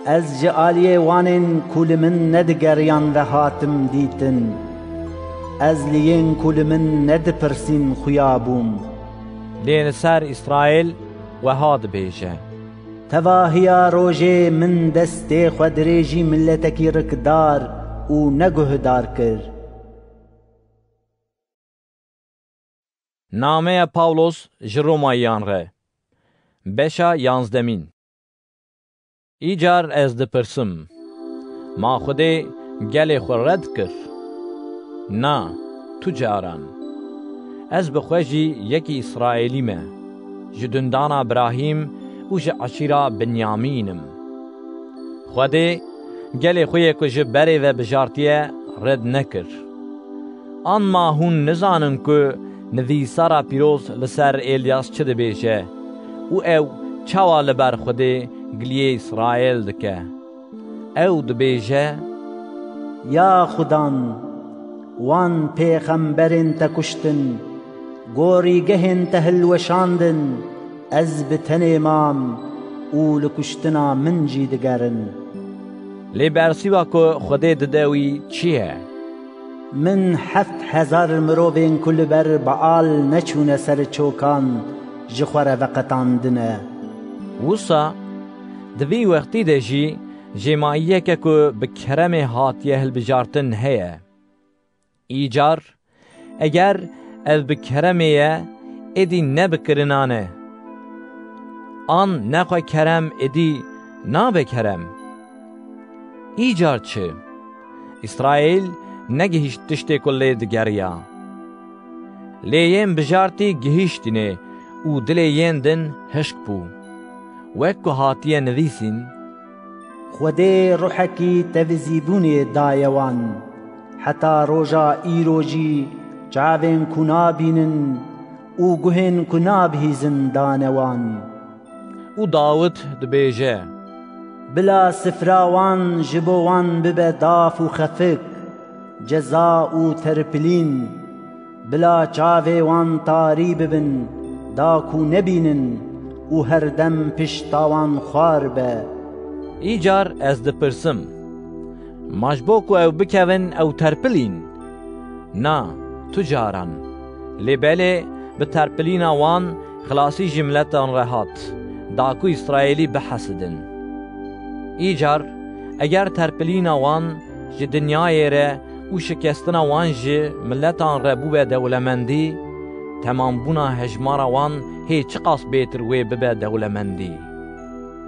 Ez ji aliyê wanên ku li min nedigeriyan ve hatim dîtin. Ez li yên ku li min nedipirsîn xuya bûm. Lê li ser Îsraêl weha dibêje: Tevahiya rojê min destê xwe dirêjî miletekî rikdar û neguhdar kir. Nameya Pawlos ji Romayiyan re. Beşa yanzdemîn. Îcar ez dipirsim, ma Xwedê gelê xwe red kir? Na, tu caran. Ez bi xwe jî yekî Îsraêlî me, ji dundana Birahîm û ji eşîra Binyamîn im. Xwedê gelê xwe yê ku ji berê ve bijartiye red nekir. Anma hûn nizanin ku nivîsara pîroz li ser Elyas çi dibêje û ew çawa li ber Xwedê giliyê Îsraêl dike? Ew dibêje: Ya Xudan, wan pêxemberên te kuştin, gorîgehên te hilweşandin, ez bi tenê mam û li kuştina min jî digerin. Lê bersîva ku Xwedê dide wî çi ye? Min heft hezar mirovên ku li ber Baal neçûne ser çokan ji xwe re veqetandine. Wisa di vî wextî de jî jêmayiyeke ku bi keremê hatiye hilbijartin heye. Îcar, eger ev bi keremê ye, êdî ne bi kirinan e. An nexwe kerem êdî nabe kerem. Îcar çi? Îsraîl negihîşt tiştê ku lê digeriya. Lê yên bijartî gihîştîne û dilê yên din hişk bû. Wek ku hatiye nivîsîn: Xwedê ruhekî tevizîbûnê daye wan, heta roja îro jî çavên ku nabînin û guhên ku nabihîzin dane wan. Û Dawid dibêje: Bila sifra wan ji bo wan bibe daf û xefik, ceza û terpilîn. Bila çavê wan tarî bibin, da ku nebînin û herdem pişta wan xwar be. Îcar ez dipirsim, ma ji bo ku ew bikevin, ew terpilîn? Na, tu caran. Lê belê bi terpilîna wan xilasî ji miletan re hat, da ku Îsraîlî bihesidin. Îcar, eger terpilîna wan ji dinyayê re û şikestina wan ji miletan re bûbe dewlemendî, temambûna hejmara wan hê çiqas bêtir wê bibe dewlemendî.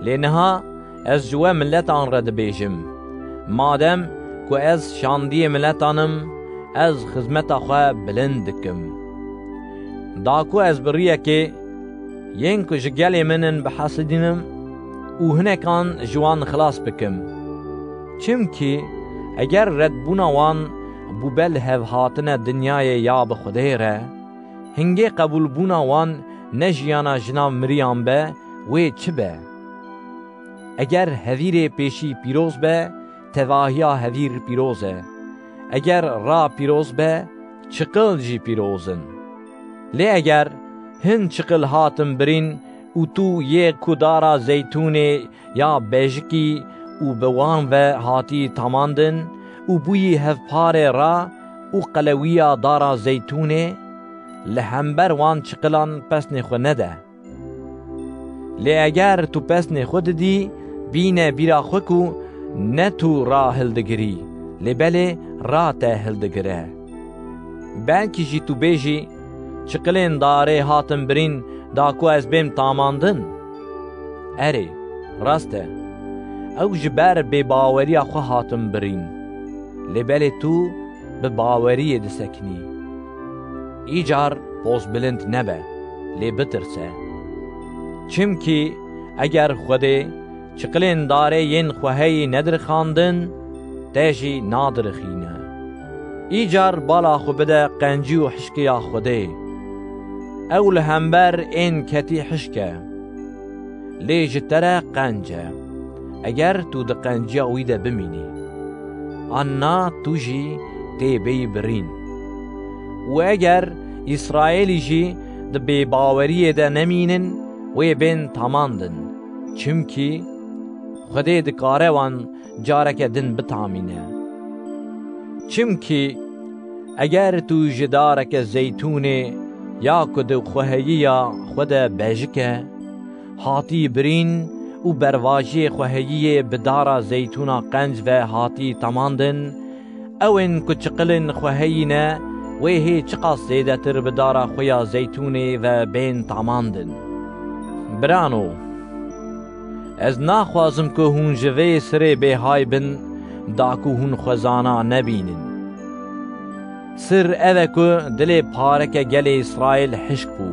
Lê niha ez ji we miletan re dibêjim, madem ku ez şandiyê miletan im, ez xizmeta xwe bilind dikim. Da ku ez bi riyekê yên ku ji gelê min in bihesidînim û hinekan ji wan xilas bikim. Çimkî eger redbûna wan bûbe li hev hatine dinyayê ya bi Xwedê re, hingê qebûlbûna wan ne jiyana ji nav miriyan be, wê çi be? Eger hevîrê pêşî pîroz be, tevahiya hevîr pîroz e. Eger ra pîroz be, çiqil jî pîroz in. Lê eger hin çiqil hatin birîn û tu yê ku dara zeytûnê ya bejikî û bi wan ve hatî tamandin û bûyî hevparê ra û qelewiya dara zeytûnê, li hember wan çiqilan pesnê xwe nede. Lê eger tu pesnê xwe didî, bîne bîra xwe ku ne tu ra hildigirî, lê belê ra te hildigire. Belkî jî tu bêjî, çiqilên darê hatin birîn da ku ez bêm tamandin. Erê, rast e, ew ji ber bêbaweriya xwe hatin birîn. Lê belê tu bi baweriyê disekinî. Îcar pozbilind nebe, lê bitirse. Çimkî eger Xwedê çiqilên darê yên xwe heyî nedirixandin, te jî nadirixîne. Îcar bala xwe bide qencî û hişkiya Xwedê. Ew li hember ên ketî hişk e. Lê ji te re qenc e, eger tu di qenciya wî de bimînî. Anna tu jî tê bêyî birîn. Û eger Îsraêlî jî di bêbaweriyê de nemînin, wê bên tamandin. Çimkî Xwedê dikare wan careke din bitamîne. Çimkî eger tu ji dareke zeytûnê ya ku di xweheyiya xwe de bejik e, hatî birîn û bervajiyê xweheyiyê bi dara zeytûna qenc ve hatî tamandin, ew ên ku çiqilên xweheyî ne, wê hê çiqas zêdetir bi dara xwe ya zeytûnê ve bên tamandin. Birano, ez naxwazim ku hûn ji vê sirê bêhay bin, da ku hûn xwe zana nebînin. Sir ev e ku dilê pareke gelê Îsraîl hişk bû,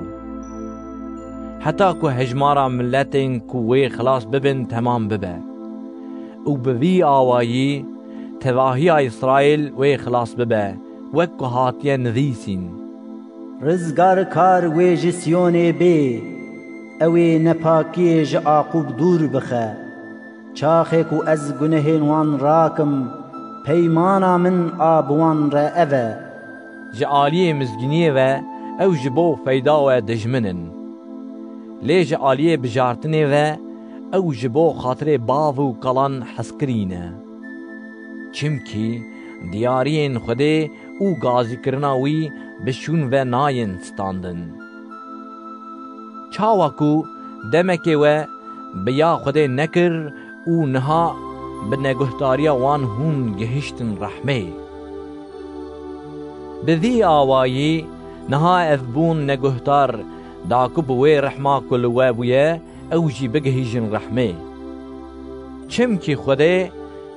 heta ku hejmara miletên ku wê xilas bibin temam bibe. Û bi vî awayî tevahiya Îsraîl wê xilas bibe, wek ku hatiye nivîsîn. Rizgarkar wê ji Siyonê bê, ew ê nepakiyê ji Aqûb dûr bixe. Çaxê ku ez gunehên wan rakim, peymana min a bi wan re ev e. Ji aliyê mizgîniyê ve ew ji bo feyda we dijmin in. Lê ji aliyê bijartinê ve ew ji bo xatirê bav û kalan hezkirî ne. Çimkî diyariyên Xwedê û gazîkirina wî bi şûn ve nayên standin. Çawa ku demekê we bi ya Xwedê nekir û niha bi neguhdariya wan hûn gihiştin rehmê. Bi vî awayî niha ev bûn neguhdar, da ku bi wê rehma ku li we bûye, ew jî bigihîjin rehmê. Çimkî Xwedê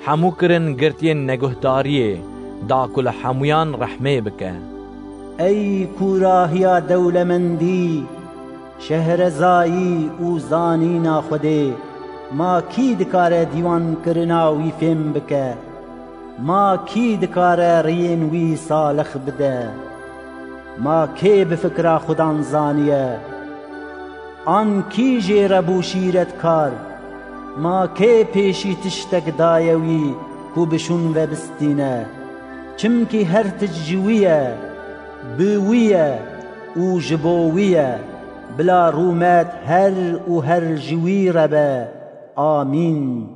hemû kirin girtiyên neguhdariyê, da ku li hemûyan rehmê bike. Ey kûrahiya dewlemendî, şehrezayî û zanîna Xwedê, ma kî dikare dîwankirina wî fêm bike? Ma kî dikare riyên wî salix bide? Ma kê bi fikra Xudan zaniye? An kî jê re bû şîretkar? Ma kê pêşî tiştek daye wî ku bi şûn ve bistîne? Çimkî her tişt ji wî ye, bi wî ye û ji bo wî ye. Bila rûmet her û her ji wî re be. Amîn.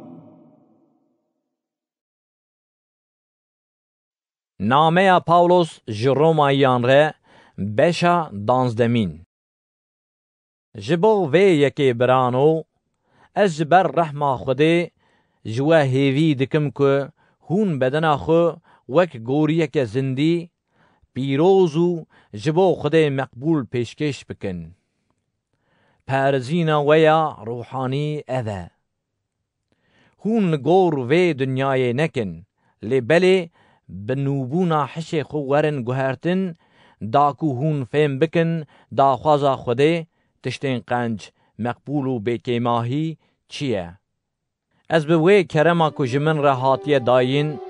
Nameya Pawlos ji Romayiyan re, beşa danzdemîn. Ji bo vê yekê birano, ez ji ber rehma Xwedê ji we hêvî dikim ku hûn bedena xwe wek goriyeke zindî, pîroz û ji bo Xwedê meqbûl pêşkêş bikin. Parizîna we ya ruhanî ev e. Hûn li gor vê dinyayê nekin, lê belê bi nûbûna hişê xwe werin guhertin, da ku hûn fêm bikin daxwaza Xwedê, tiştên qenc, meqbûl û bêkêmahî çi ye. Ez bi wê kerema ku ji min re hatiye dayîn,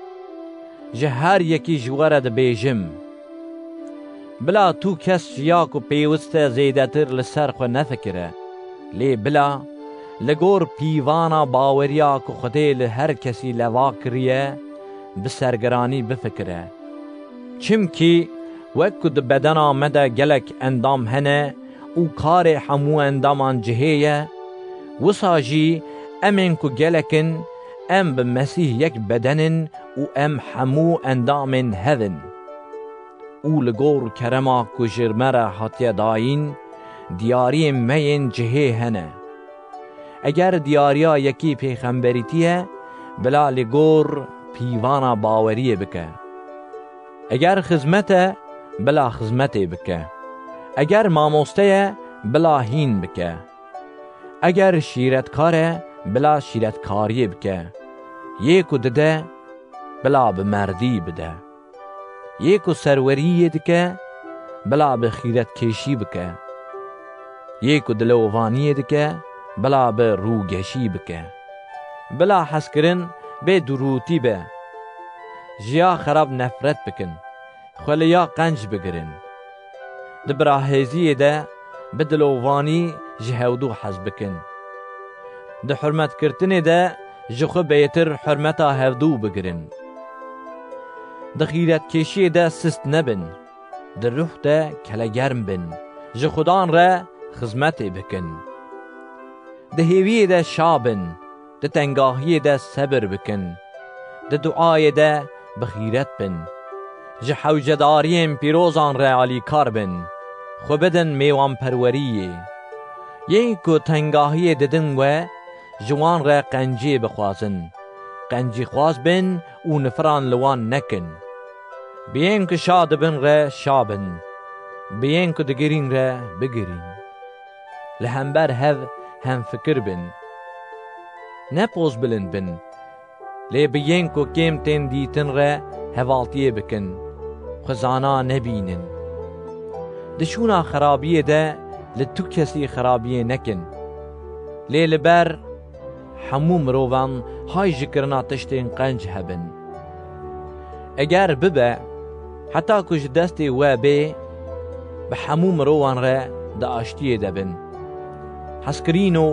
ji her yekî ji we re dibêjim: Bila tu kes ji ya ku pêwist e zêdetir li ser xwe nefikire. Lê bila li gor pîvana baweriya ku Xwedê li her kesî leva kiriye, bi sergiranî bifikire. Çimkî wek ku di bedena me de gelek endam hene û karê hemû endaman cihê ye, wisa jî em ên ku gelek in, em bi Mesîh yek beden in û em hemû endamên hev in. Û li gor kerema ku ji me re hatiye dayîn, diyariyên me yên cihê hene. Eger diyariya yekî pêxemberîtî ye, bila li gor pîvana baweriyê bike. Eger xizmet e, bila xizmetê bike. Eger mamoste ye, bila hîn bike. Eger şîretkar e, bila şîretkariyê bike. Yê ku dide, bila bi merdî bide. Yê ku serweriyê dike, bila bi xîretkêşî bike. Yê ku dilovaniyê dike, bila bi rûgeşî bike. Bila hezkirin bê durûtî be. Ji ya xerab nefret bikin. Xwe li ya qenc bigirin. Di birahêziyê de bi dilovanî ji hevdû hez bikin. Di hurmetkirtinê de ji xwe bêtir hurmeta hevdû bigirin. Di xîretkêşiyê de sist nebin. Di ruh de kelegerm bin. Ji Xudan re xizmetê bikin. Di hêviyê de şa bin, di tengahiyê de sebir bikin, di duayê de bi xîret bin. Ji hewcedariyên pîrozan re alîkar bin, xwe bidin mêwanperweriyê. Yên ku tengahiyê didin we, ji wan re qenciyê bixwazin. Qencîxwaz bin û nifiran li wan nekin. Bi yên ku şa dibin re şa bin. Bi yên ku digirîn re bigirîn. Li hember hev hemfikir bin. Ne pozbilind bin. Lê bi yên ku kêm tên dîtin re hevaltiyê bikin. Xwezana nebînin. Di şûna xerabiyê de li tu kesî xerabiyê nekin. Lê li ber hemû mirovan hay ji kirina tiştên qenc hebin. Eger bibe, heta ku ji destê we bê, bi hemû mirovan re di aştiyê de bin. Hezkirîn û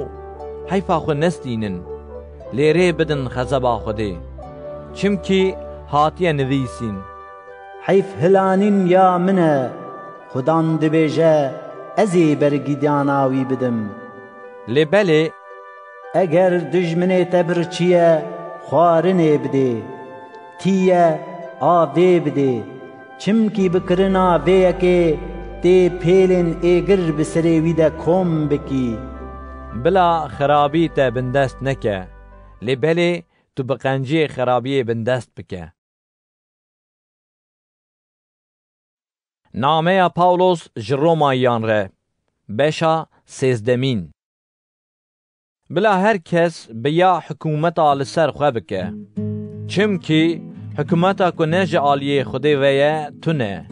heyfa xwe nestînin, lê rê bidin xezeba Xwedê. Çimkî hatiye nivîsîn. Heyf hilanîn ya min e, Xudan dibêje, ez ê bergîdana wî bidim. Lê belê, eger dijminê te birçiye, xwarinê bidê. Tîye, avê bidê. Çimkî bi kirina vê yekê tê pêlên êgir bi serê wî de kom bikî. Bila xerabî te bindest neke, lê belê tu bi qenciyê xerabiyê bindest bike. Nameya Pawlos ji Romayiyan re, beşa sêzdemîn. Bila her kes bi ya hikûmeta li ser xwe bike. Çimkî hikûmeta ku ne ji aliyê Xwedê ve ye, tune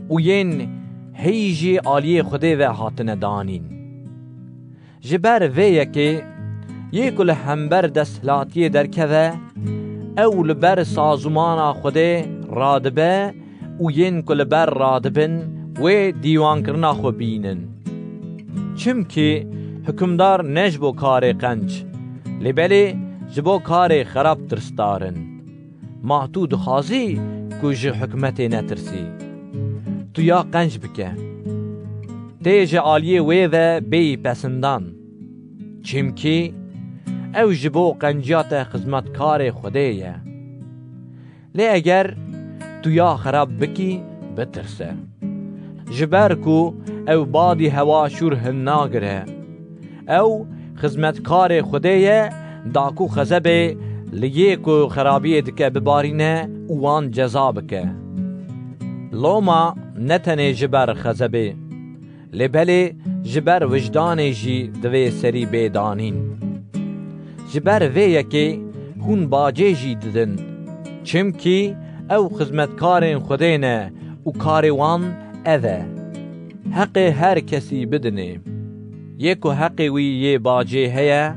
û yên heyî jî aliyê Xwedê ve hatine danîn. Ji ber vê yekê, yê ku li hember desthilatiyê derkeve, ew li ber sazûmana Xwedê radibe û yên ku li ber radibin, wê dîwankirina xwe bînin. Çimkî hikimdar ne ji bo karê qenc, lê belê ji bo karê xerab tirsdar in. Ma tu dixwazî ku ji hikmetê netirsî? Tu ya qenc bike. Tê ji aliyê wê ve bêyî pesindan. Çimkî ew ji bo qenciya te xizmetkarê Xwedê ye. Lê eger tu ya xerab bikî, bitirse. Ji ber ku ew badî hewa şûr hilnagire. Ew xizmetkarê Xwedê ye, da ku xezebê li yê ku xerabiyê dike bibarîne û wan ceza bike. Loma ne tenê ji ber xezebê, lê belê ji ber wijdanê jî divê serî bê danîn. Ji ber vê yekê hûn bacê jî didin, çimkî ew xizmetkarên Xwedê ne û karê wan ev e. Heqê her kesî bidinê. Yê ku heqê wî yê bacê heye,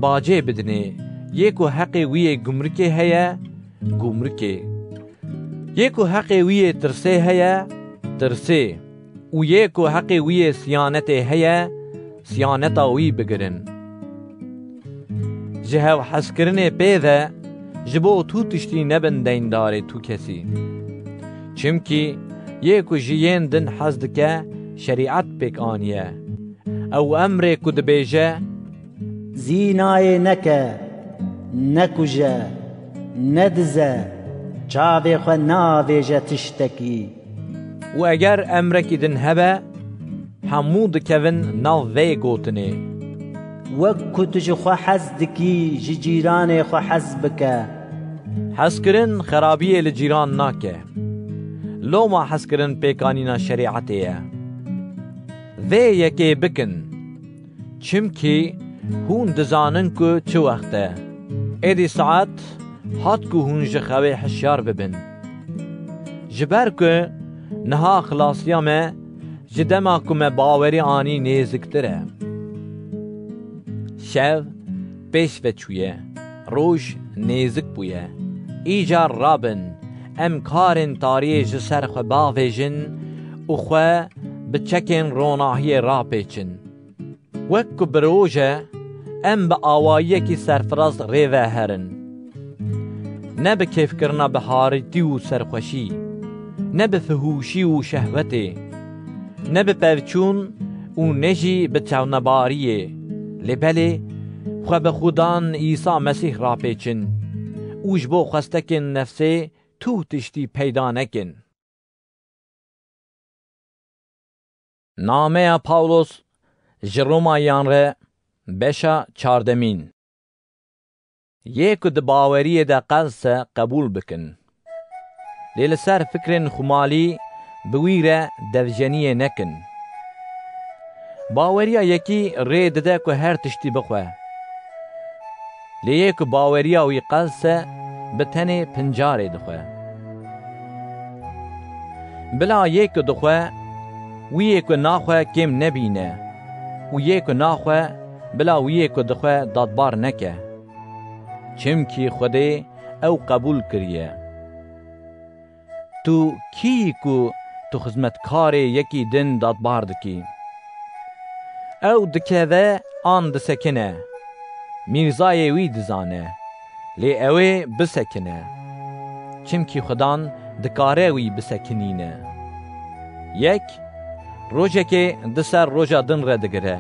bacê bidinê. Yê ku heqê wî yê gumrikê heye, gumrikê. Yê ku heqê wî yê tirsê heye, tirsê. Û yê ku heqê wî yê siyanetê heye, siyaneta wî bigirin. Ji hevhezkirinê pê ve ji bo tu tiştî nebin deyndarê tu kesî. Çimkî yê ku ji yên din hez dike, şerîet pêk aniye. Ew emrê ku dibêje, zînayê neke, nekuje, nedize, çavê xwe neavêje tiştekî. Û eger emrekî din hebe, hemû dikevin nav vê gotinê. Wek ku tu ji xwe hez dikî, ji cîranê xwe hez bike. Hezkirin xerabiyê li cîran nake. Loma hezkirin pêkanîna şerîetê ye. Vê yekê bikin. Çimkî hûn dizanin ku çi wext e. Êdî saet hat ku hûn ji xewê hişyar bibin. Ji ber ku niha xilasiya me ji dema ku me bawerî anî nêziktir e. Şev pêş ve çûye, roj nêzik bûye. Îcar rabin, em karên tariyê ji ser xwe bavêjin û xwe bi çekên ronahiyê rapêçin. Wek ku bi roj e, em bi awayiyekî serfiraz rê ve herin. Ne bi kêfkirina biharîtî û serxweşî, ne bi fihûşî û şehwetê, ne bi pevçûn û ne jî bi çavnebariyê. Lê belê, xwe bi Xudan Îsa Mesîh rapêçin û ji bo xwestekên nefsê tuh tiştî peyda nekin. Nameya Pawlos ji Romayiyan re, beşa çardemîn. Yê ku di baweriyê de qels e, qebûl bikin. Lê li ser fikrên xumalî bi wî re devjeniyê nekin. Baweriya yekî rê dide ku her tiştî bixwe. Lê yê ku baweriya wî qels e, bi tenê pincarê dixwe. Bila yê ku dixwe, wî yê ku naxwe kêm nebîne û yê ku naxwe, bila wî yê ku dixwe dadbar neke. Çimkî Xwedê ew qebûl kiriye. Tu kî yî ku tu xizmetkarê yekî din dadbar dikî? Ew dikeve an disekine, mîrzayê wî dizane, lê ew ê bisekine. Çimkî Xudan dikare wî bisekinîne. Yek, rojekê di ser roja din re digire,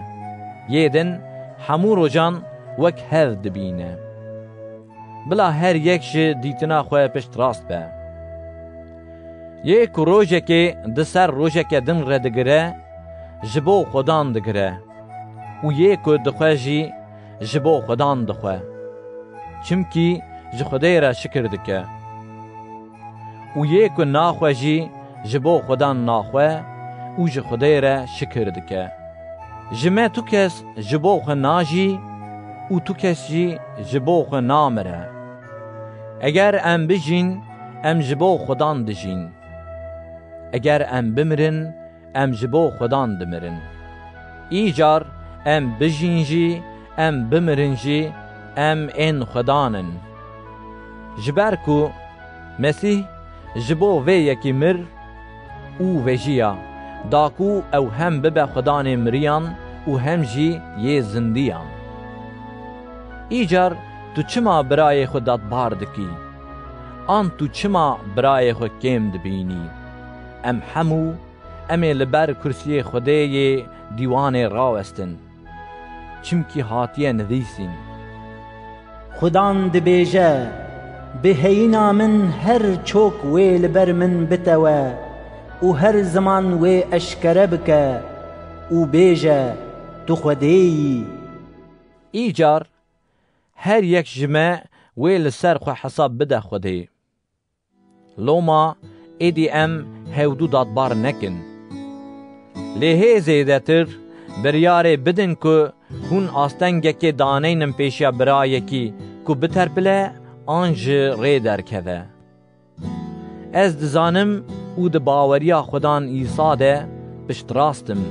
yê din hemû rojan wek hev dibîne. Bila her yek ji dîtina xwe piştrast be. Yê ku rojekê di ser rojeke din re digire, ji bo Xudan digire û yê ku dixwe jî ji bo Xudan dixwe. Çimkî ji Xwedê re şikir dike. Û yê ku naxwe jî ji bo Xudan naxwe û ji Xwedê re şikir dike. Ji me tu kes ji bo xwe najî û tu kes jî ji bo xwe namire. Eger em bijîn, em ji bo Xudan dijîn. Eger em bimirin, em ji bo Xudan dimirin. Îcar em bijîn jî, em bimirin jî, em ên Xudan in. Ji ber ku Mesîh ji bo vê yekî mir û vejiya, da ku ew hem bibe Xudanê miriyan û hem jî yê zindiyan. Îcar tu çima birayê xwe dadbar dikî? An tu çima birayê xwe kêm dibînî? Em hemû, em ê li ber kursiyê Xwedê yê dîwanê rawestin. Çimkî hatiye nivîsîn. Xudan dibêje, bi heyîna min her çok wê li ber min bitewe û her ziman wê eşkere bike û bêje, tu Xwedê yî. Îcar her yek ji me wê li ser xwe hesab bide Xwedê. Loma êdî em hevdû dadbar nekin. Lê hê zêdetir biryarê bidin ku hûn astengekê daneynin pêşiya birayekî ku biterpile an ji rê derkeve. Ez dizanim û di baweriya Xudan Îsa de piştrast im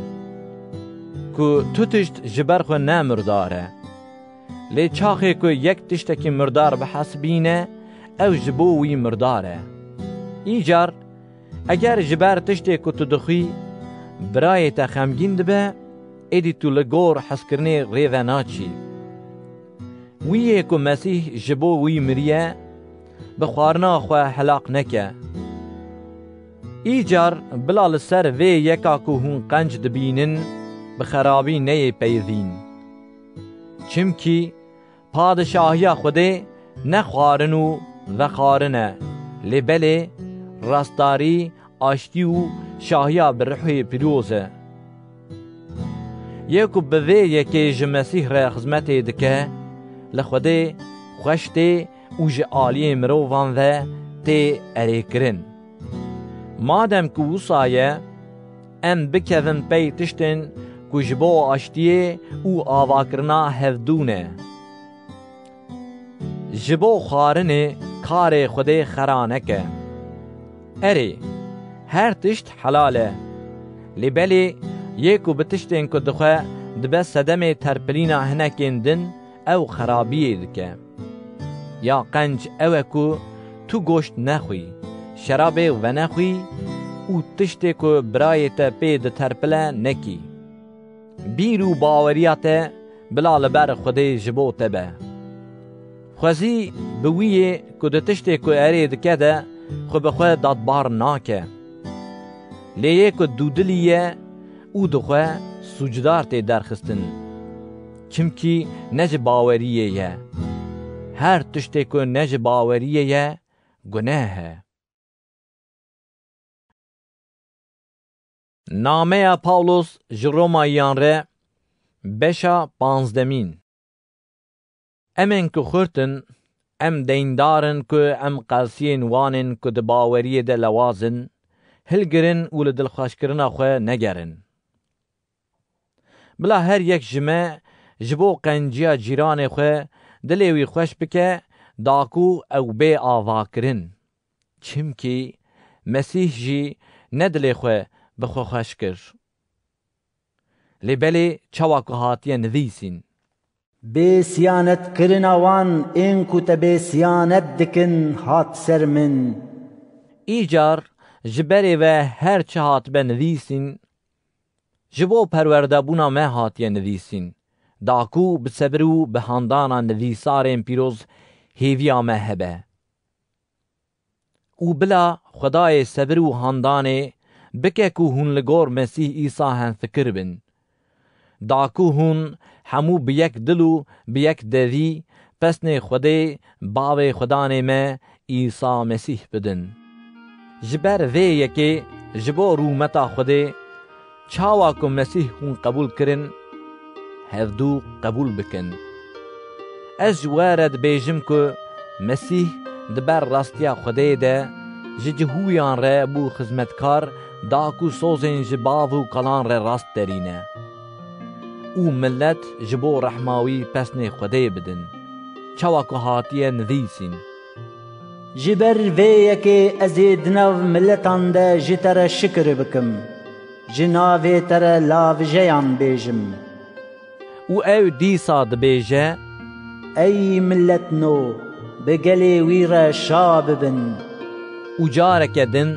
ku tu tişt ji ber xwe ne murdar e. Lê çaxê ku yek tiştekî murdar bihesibîne, ew ji bo wî murdar e. Îcar, eger ji ber tiştê ku tu dixwî, birayê te xemgîn dibe, êdî tu li gor hezkirinê rê ve naçî. Wî yê ku Mesîh ji bo wî miriye, bi xwarina xwe helaq neke. Îcar bila li ser vê yeka ku hûn qenc dibînin, bi xerabî neyê peyivîn. Çimkî padişahiya Xwedê ne xwarin û vexwarin e, lê belê rastdarî, aştî û şahiya bi ruhê pîroz e. Yê ku bi vê yekê ji Mesîh re xizmetê dike, li Xwedê xweş tê û ji aliyê mirovan ve tê erêkirin. Madem ku wisa ye, em bikevin pey tiştên ku ji bo aştiyê û avakirina hevdû ne. Ji bo xwarinê karê Xwedê xera neke. Erê, her tişt helal e. Lê belê yê ku bi tiştên ku dixwe dibe sedemê terpilîna hinekên din, ew xerabiyê dike. Ya qenc ew e ku tu goşt nexwî, şerabê venexwî û tiştê ku birayê te pê diterpile nekî. Bîr û baweriya te bila li ber Xwedê ji bo te be. Xwezî bi wî yê ku di tiştê ku erê dike de xwe bi xwe dadbar nake. Lê yê ku dûdilî ye û dixwe sûcdar tê derxistin. Çimkî ne ji baweriyê ye. Her tiştê ku ne ji baweriyê ye, guneh e. Nameya Pawlos ji Romayiyan re, beşa panzdemîn. Em ên ku xurt in, em deyndar in ku em qelsiyên wan ên ku di baweriyê de lewaz in, hilgirin û li dilxweşkirina xwe negerin. Bila her yek ji me ji bo qenciya cîranê xwe dilê wî xweş bike, da ku ew bê avakirin. Çimkî Mesîh jî ne dilê xwe bi xwe xweş kir. Lê belê çawa ku hatiye nivîsîn. Bê siyanetkirina wan ên ku te bê siyanet dikin hat ser min. Îcar ji berê ve her çi hatibe nivîsîn, ji bo perwerdebûna me hatiye nivîsîn, da ku bi sebir û bi handana nivîsarên pîroz hêviya me hebe. Û bila Xwedayê sebir û handanê bike ku hûn li gor Mesîh Îsa hemfikir bin. Da ku hûn hemû bi yek dil û bi yek devî pesnê Xwedê Bavê Xwedanê me Îsa Mesîh bidin. Ji ber vê yekê ji bo rûmeta Xwedê, çawa ku Mesîh hûn qebûl kirin, hevdû qebûl bikin. Ez ji we re dibêjim ku Mesîh di ber rastiya Xwedê de ji cihûyan re bû xizmetkar, da ku sozên ji bav û kalan re rast derîne û milet ji bo rehma wî pesnê Xwedê bidin, çawa ku hatiye nivîsîn. Ji ber vê yekê ez ê di nav miletan de ji te re şikir bikim, ji navê te re lavijeyan bêjim. Û ew dîsa dibêje, Ey miletno, bi gelê wî re şa bibin. Û careke din,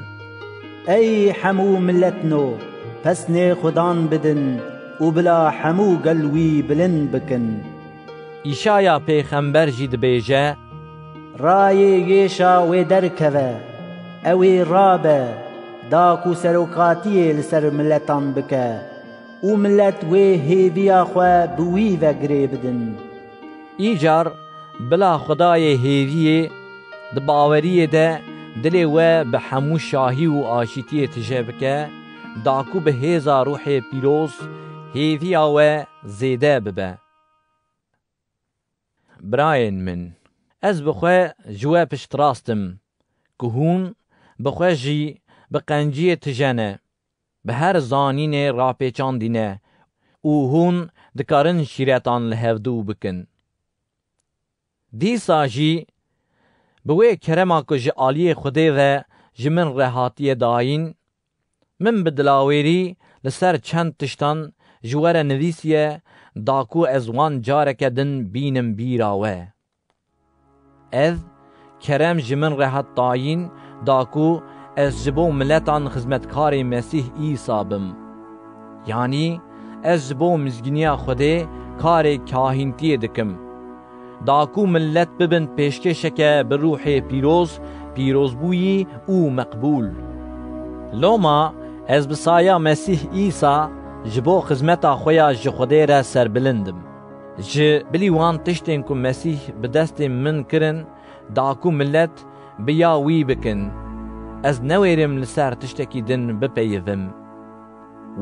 Ey hemû miletno, pesnê Xudan bidin û bila hemû gel wî bilind bikin. Îşaya pêxember jî dibêje, Rayê Yêşa wê derkeve, ew ê rabe, da ku serokatiyê li ser miletan bike û milet wê hêviya xwe bi wî ve girê bidin. Îcar bila Xwedayê hêviyê di baweriyê de dilê we bi hemû şahî û aşîtiyê tije bike, da ku bi hêza Ruhê Pîroz hêviya we zêde bibe. Birayên min, ez bi xwe ji we piştrast im ku hûn bi xwe jî bi qenciyê tije ne, bi her zanînê rapêçandî ne û hûn dikarin şîretan li hevdû bikin. Dîsa jî bi wê kerema ku ji aliyê Xwedê ve ji min re hatiye dayîn, min bi dilawêrî li ser çend tiştan ji we re nivîsiye, da ku ez wan careke din bînim bîra we. Ev kerem ji min re hat dayîn, da ku ez ji bo miletan xizmetkarê Mesîh Îsa bim. Yanî ez ji bo mizgîniya Xwedê karê kahîntiyê dikim. Da ku milet bibin pêşkêşeke bi ruhê pîroz, pîrozbûyî û meqbûl. Loma ez bi saya Mesîh Îsa ji bo xizmeta xwe ya ji Xwedê re serbilind im. Ji bilî wan tiştên ku Mesîh bi destên min kirin, da ku milet bi ya wî bikin, ez newêrim li ser tiştekî din bipeyivim.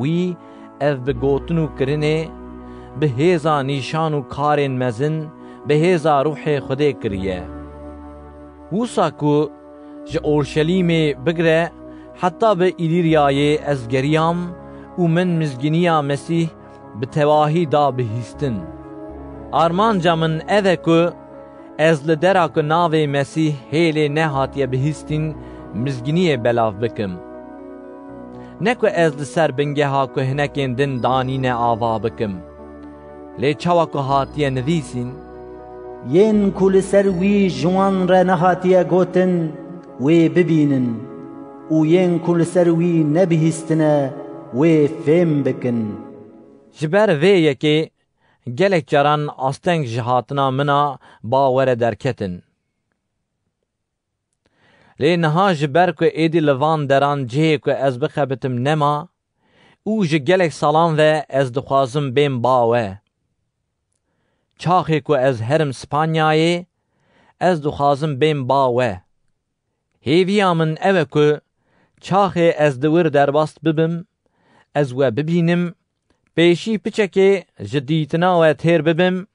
Wî ev bi gotin û kirinê, bi hêza nîşan û karên mezin, bi hêza Ruhê Xwedê kiriye. Wisa ku ji Orşelîmê bigre heta bi Îlîryayê ez geriyam û min mizgîniya Mesîh bi tevahî da bihîstin. Armanca min ev e ku ez li dera ku navê Mesîh hêlê nehatiye bihîstin, mizgîniyê belav bikim. Ne ku ez li ser bingeha ku hinekên din danîne ava bikim. Lê çawa ku hatiye nivîsîn, Yên ku li ser wî ji wan re nehatiye gotin, wê bibînin û yên ku li ser wî nebihîstine, wê fêm bikin. Ji ber vê yekê gelek caran asteng ji hatina min a ba we re derketin. Lê niha ji ber ku êdî li van deran cihê ku ez bixebitim nema û ji gelek salan ve ez dixwazim bêm ba we. çaxê ku ez herim Spanyayê, ez dixwazim bêm ba we. Hêviya min ew e ku çaxê ez di wir derbas bibim, ez we bibînim, pêşî piçekê ji dîtina we têr bibim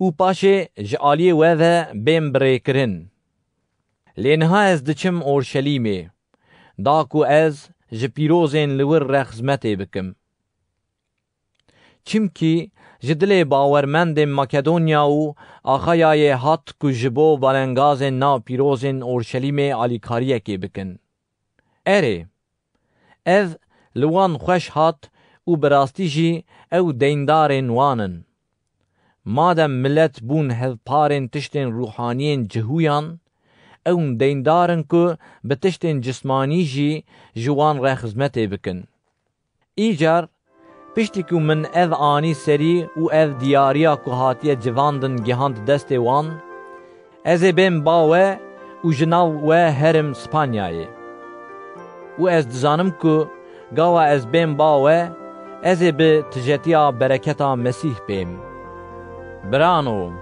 û paşê ji aliyê we ve bêm birêkirin. Lê niha ez diçim Orşelîmê, da ku ez ji pîrozên li wir re xizmetê bikim. Çimkî ji dilê bawermendên Makedonya û Axayayê hat ku ji bo balengazên nav pîrozên Orşelîmê alîkariyekê bikin. Erê, ev li wan xweş hat û bi rastî jî ew deyndarên wan in. Madem milet bûn hevparên tiştên ruhaniyên cihûyan, ew deyndar in ku bi tiştên cismanî jî ji wan re xizmetê bikin. Îcar, piştî ku min ev anî serî û ev diyariya ku hatiye civandin gihand destê wan, ez ê bêm ba we û ji nav we herim Spanyayê. Û ez dizanim ku gava ez bêm ba we, ez ê bi tijetiya bereketa Mesîh bêm. Birano,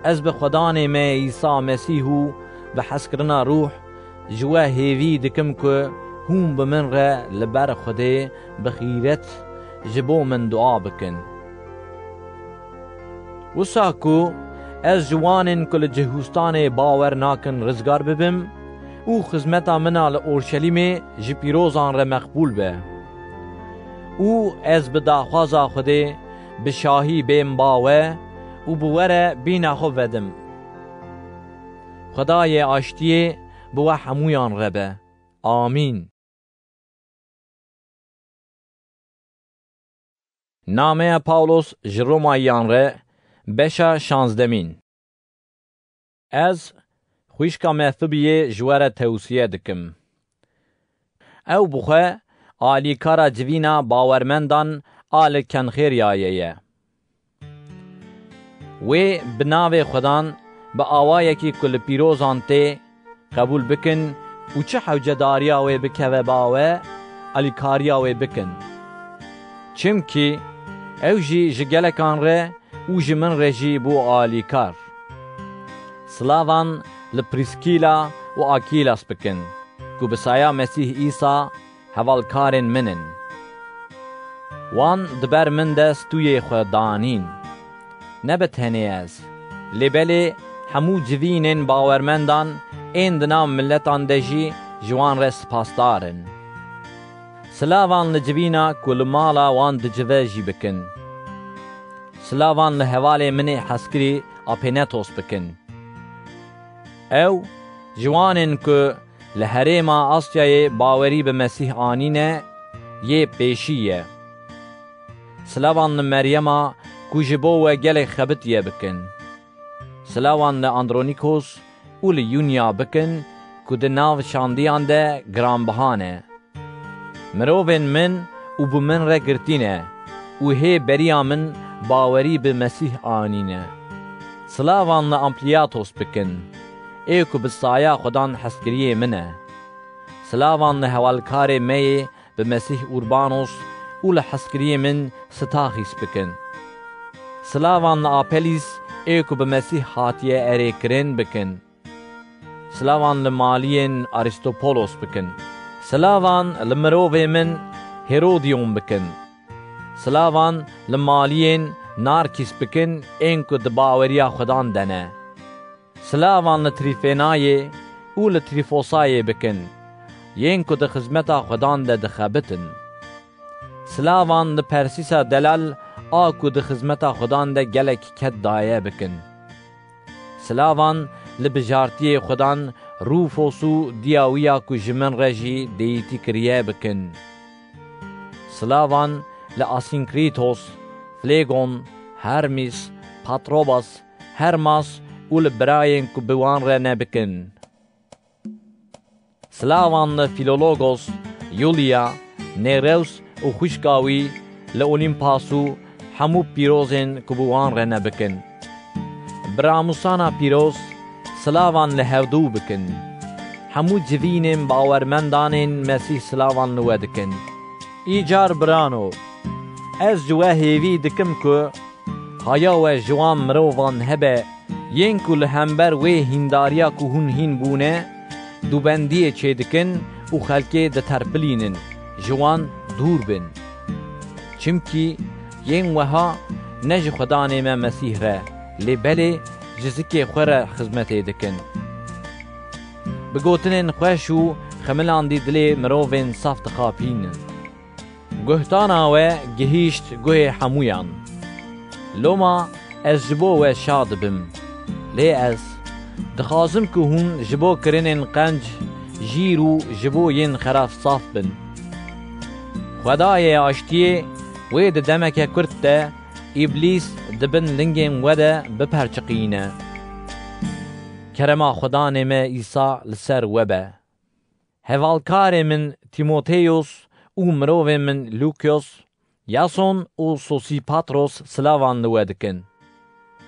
ez bi Xwedanê me Îsa Mesîh û bi hezkirina Rûh ji we hêvî dikim ku hûn bi min re li ber Xwedê bi xîret ji bo min dua bikin. Wisa ku ez ji wanên ku li Cihûstanê bawer nakin rizgar bibim û xizmeta min a li Orşelîmê ji pîrozan re meqbûl be. Û ez bi daxwaza Xwedê bi şahî bêm ba we û bi we re bîna xwe vedim. Xwedayê aştiyê bi we hemûyan re be. Amîn. Nameya Pawlos ji Romayiyan re, beşa şazdemîn. Ez xwişka me Fibiyê ji we re tewsiye dikim. Ew bi xwe alîkara civîna bawermendan a li Kenxêriyayê ye. Wê bi navê Xwedan, bi awayekî ku li pîrozan tê, qebûl bikin û çi hewcedariya wê bikeve ba we, alîkariya wê bikin. Çimkî ew jî ji gelekan re û ji min re jî bû alîkar. Silavan li Prîskîla û Akîlas bikin, ku bi saya Mesîh Îsa hevalkarên min in. Wan di ber min de stûyê xwe danîn. Ne bi tenê ez, lê belê hemû civînên bawermendan ên di nav miletan de jî ji wan re spasdar in. Silavan li civîna ku li mala wan dicive jî bikin. Silavan li hevalê min ê hezkirî Apenetos bikin. Ew ji wanên ku li herêma Asyayê bawerî bi Mesîh anîne, yê pêşî ye. Silavan li Meryema ku ji bo we gelek xebitiye bikin. Silavan li Andronîkos û li Yunya bikin ku di nav şandiyan de giranbiha ne. Mirovên min û bi min re girtî ne û hê beriya min bawerî bi Mesîh anîne. Silavan li Ampliyatos bikin, ê ku bi saya Xwedan hezkiriyê min e. Silavan li hewalkarê me yê bi Mesîh Urbanos û li hezkiriyê min Staxîs bikin. Silavan li Apelîs, ê ku bi Mesîh hatiye erêkirin, bikin. Silavan li maliyên Aristopolos bikin. Silavan li mirovê min Herodion bikin. Silavan li maliyên Narkîs bikin, ên ku di baweriya Xwedan de ne. Silavan li Trîfênayê û li Trîfosayê bikin, yên ku di xizmeta Xwedan de dixebitin. Silavan li Persîsa delal, a ku di xizmeta Xwedan de gelek ked daye, bikin. Silavan li bijartiyê Xwedan Rûfos û diya wî ya ku ji min re jî dêyîtî kiriye, bikin. Silavan li Asînkrîtos, Flegon, Hermîs, Patrobas, Hermas û li birayên ku bi wan re ne, bikin. Silavan li Filologos, Yuliya, Nêrews û xwişka wî, li Olîmpas û hemû pîrozên ku bi wan re ne, bikin. Bi ramûsana pîroz silavan li hevdû bikin. Hemû civînên bawermendanên Mesîh silavan li we dikin. Îcar birano, ez ji we hêvî dikim ku Qaya we ji wan mirovan hebe, yên ku li hember wê hîndariya ku hûn hîn bûne, dûbendiyê çêdikin û xelkê diterpilînin, ji wan dûr bin. Çimkî yên weha ne ji Xudanê me Mesîh re, lê belê ji zikê xwe re xizmetê dikin. Bi gotinên xweş û xemilandî dilê mirovên saf dixapînin. Guhtana we gihîşt guhê hemûyan. Loma ez ji bo we şa dibim. Lê ez dixwazim ku hûn ji bo kirinên qenc jîr û ji bo yên xerab saf bin. Xwedayê aştiyê wê di demeke kurt de Îblîs di bin lingên we de biperçiqîne. Kerema Xudanê me Îsa li ser we be. Hevalkarê min Tîmoteyos û mirovê min Lûkyos, Yason û Sosîpatros silavan li we dikin.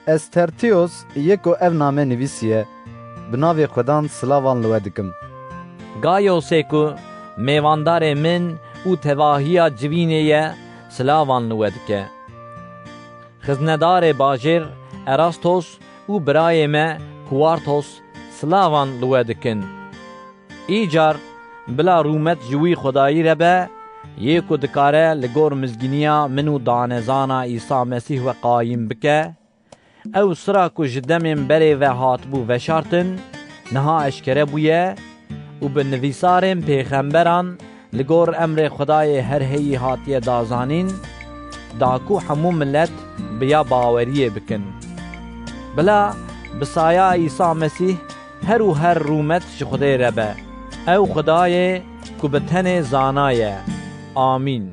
Ez Tertiyos yê ku ev name nivîsiye, bi navê Xudan silavan li we dikim. Gayosê ku mêvandarê min û tevahiya civînê ye, silavan li we dike. Xiznedarê bajêr Erastos û birayê me Kuwartos silavan li we dikin. Îcar bila rûmet ji wî Xwedayî re be, yê ku dikare li gor mizgîniya min û danezana Îsa Mesîh we qayîm bike. Ew sira ku ji demên berê ve hatibû veşartin, niha eşkere bûye û bi nivîsarên pêxemberan li gor emrê Xwedayê her heyî hatiye dazanîn, da ku hemû milet bi ya baweriyê bikin. Bila bi saya Îsa Mesîh her û her rûmet ji Xwedê re be. Ew Xwedayê ku bi tenê zana ye. Amîn.